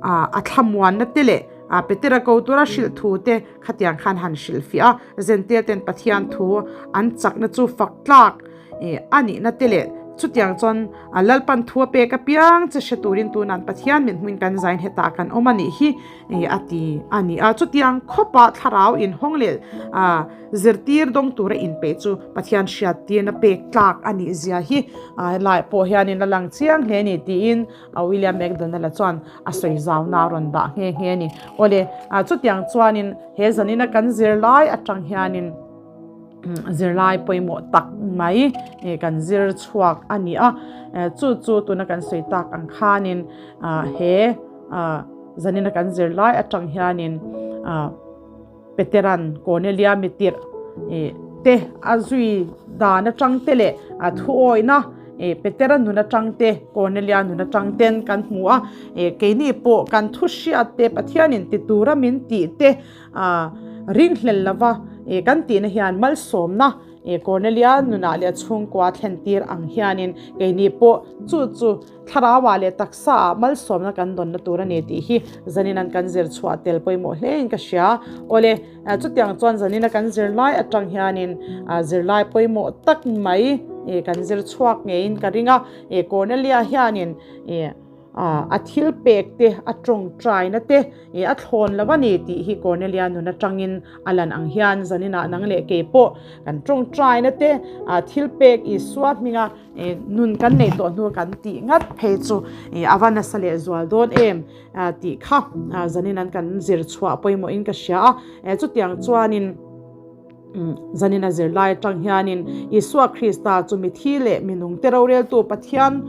a thlamuanna te leh Petera ko tura hrilh thu te Khatiang khan han hrilhfiah a, Zentir ten Pathian thu an chakna chu fak tlak a nihna te leh chutiang chuan Lalpan thu a pek apiang che hre turin tunan Pathian mit hmuin kan zain hetah kan awm a nih hi a ti a ni a. Chutiang khawpa thlarau inhawng leh zirtir dawng tura inpeih chu Pathian hriattirna pek tlak a nih zia hi helaiah pawh hianin a lang chiang hle a ni tiin A William McDonald-a chuan a sawi zauna a rawn dah nghe nghe a ni. Awle, chutiang chuanin he zanina kan zirlai atang hianin zirlai pawimawh tak mai kan zir chhuak a ni a. Chu chu tuna kan sawi tak ang khanin he zanina kan zirlai atang hianin Peteran Cornelia mitirh te a zui dan atang te leh a thuawihna Petera nun atang te Cornelia nun atang ten kan hmu a, keini pawh kan thu hriat te Pathianin ti tura min tih te ringhlel lova kan tihna hian malsawmna Cornelia nunah leh a chhungkua thlen tir ang hianin keini pawh chu chu Thlarauah leh taksaah malsawmna kan dawnna tur a ni tih hi zanin an kan zir chhuah tel pawimawh hlein ka hria. Awle, chutiang chuan zanina kan zirlai atang hianin zirlai pawimawh tak mai kan zir chhuak ngeiin ka ring a. Cornelia hianin a thil pek te, a tawngtaina te a thlawn lo a ni tih hi Cornelia nun atangin a lan ang hian zaninah nang leh kei pawh kan tawngtaina te, thil pek Isua hminga Nun kan neih tawh hnu kan tih ngat phei chu a va nasa leh zual dawn em tih kha zanin an kan zir chhuah pawimawhin ka hria a. Chutiang chuanin zanin a zirlai atang hianin Isua Krista chu mithi leh minungte roreltu Pathian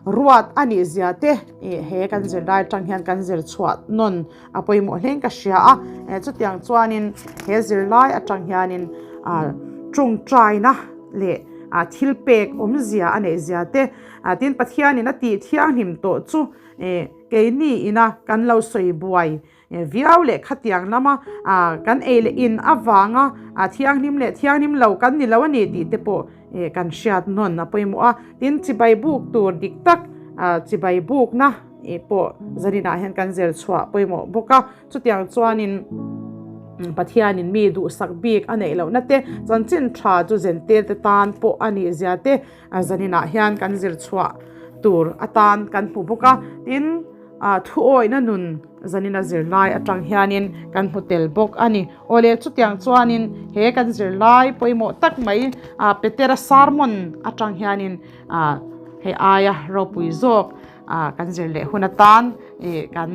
ruat a nih zia te he kan zirlai atang hian kan zir chhuah nawn a pawimawh hlein ka hria a. Chutiang chuanin he zirlai atang hianin tawngtaina leh thil pek awmzia a neih zia te, tin Pathianin a tih thianghlim tawh chu keini ina kan lo sawi buai viau leh khatiang lama kan ei leh in avanga thianghlim leh thianghlim lo kan ni lo a ni tih te pawh kan hriat nawn a pawimawh a. Tin chibai buk tur dik tak chibai bukna pawh zaninah hian kan zir chhuah pawimawh bawk a. Chutiang chuanin Pathianin mi duhsak bik a neih lohna te, chanchin tha chu zentir te tan pawh a nih zia te zaninah hian kan zir chhuah tur atan kan hmu bawk a. Tin, thuawihna nun zanina zirlai atang hianin kan hmu tel bawk a ni. Awle, chutiang chuanin he kan zirlai pawimawh tak mai Petera sermon atang hianin hei aia ropui zawk kan zir leh hun atan kan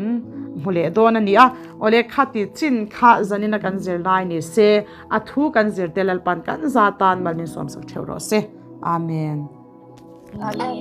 hmu leh dawn a ni a. Awle khati chin kha zanina kan zir lai ni se, a thu kan zir te Lalpan kan za tan mal min sawmsak theuh rawh se. Amen. Amen.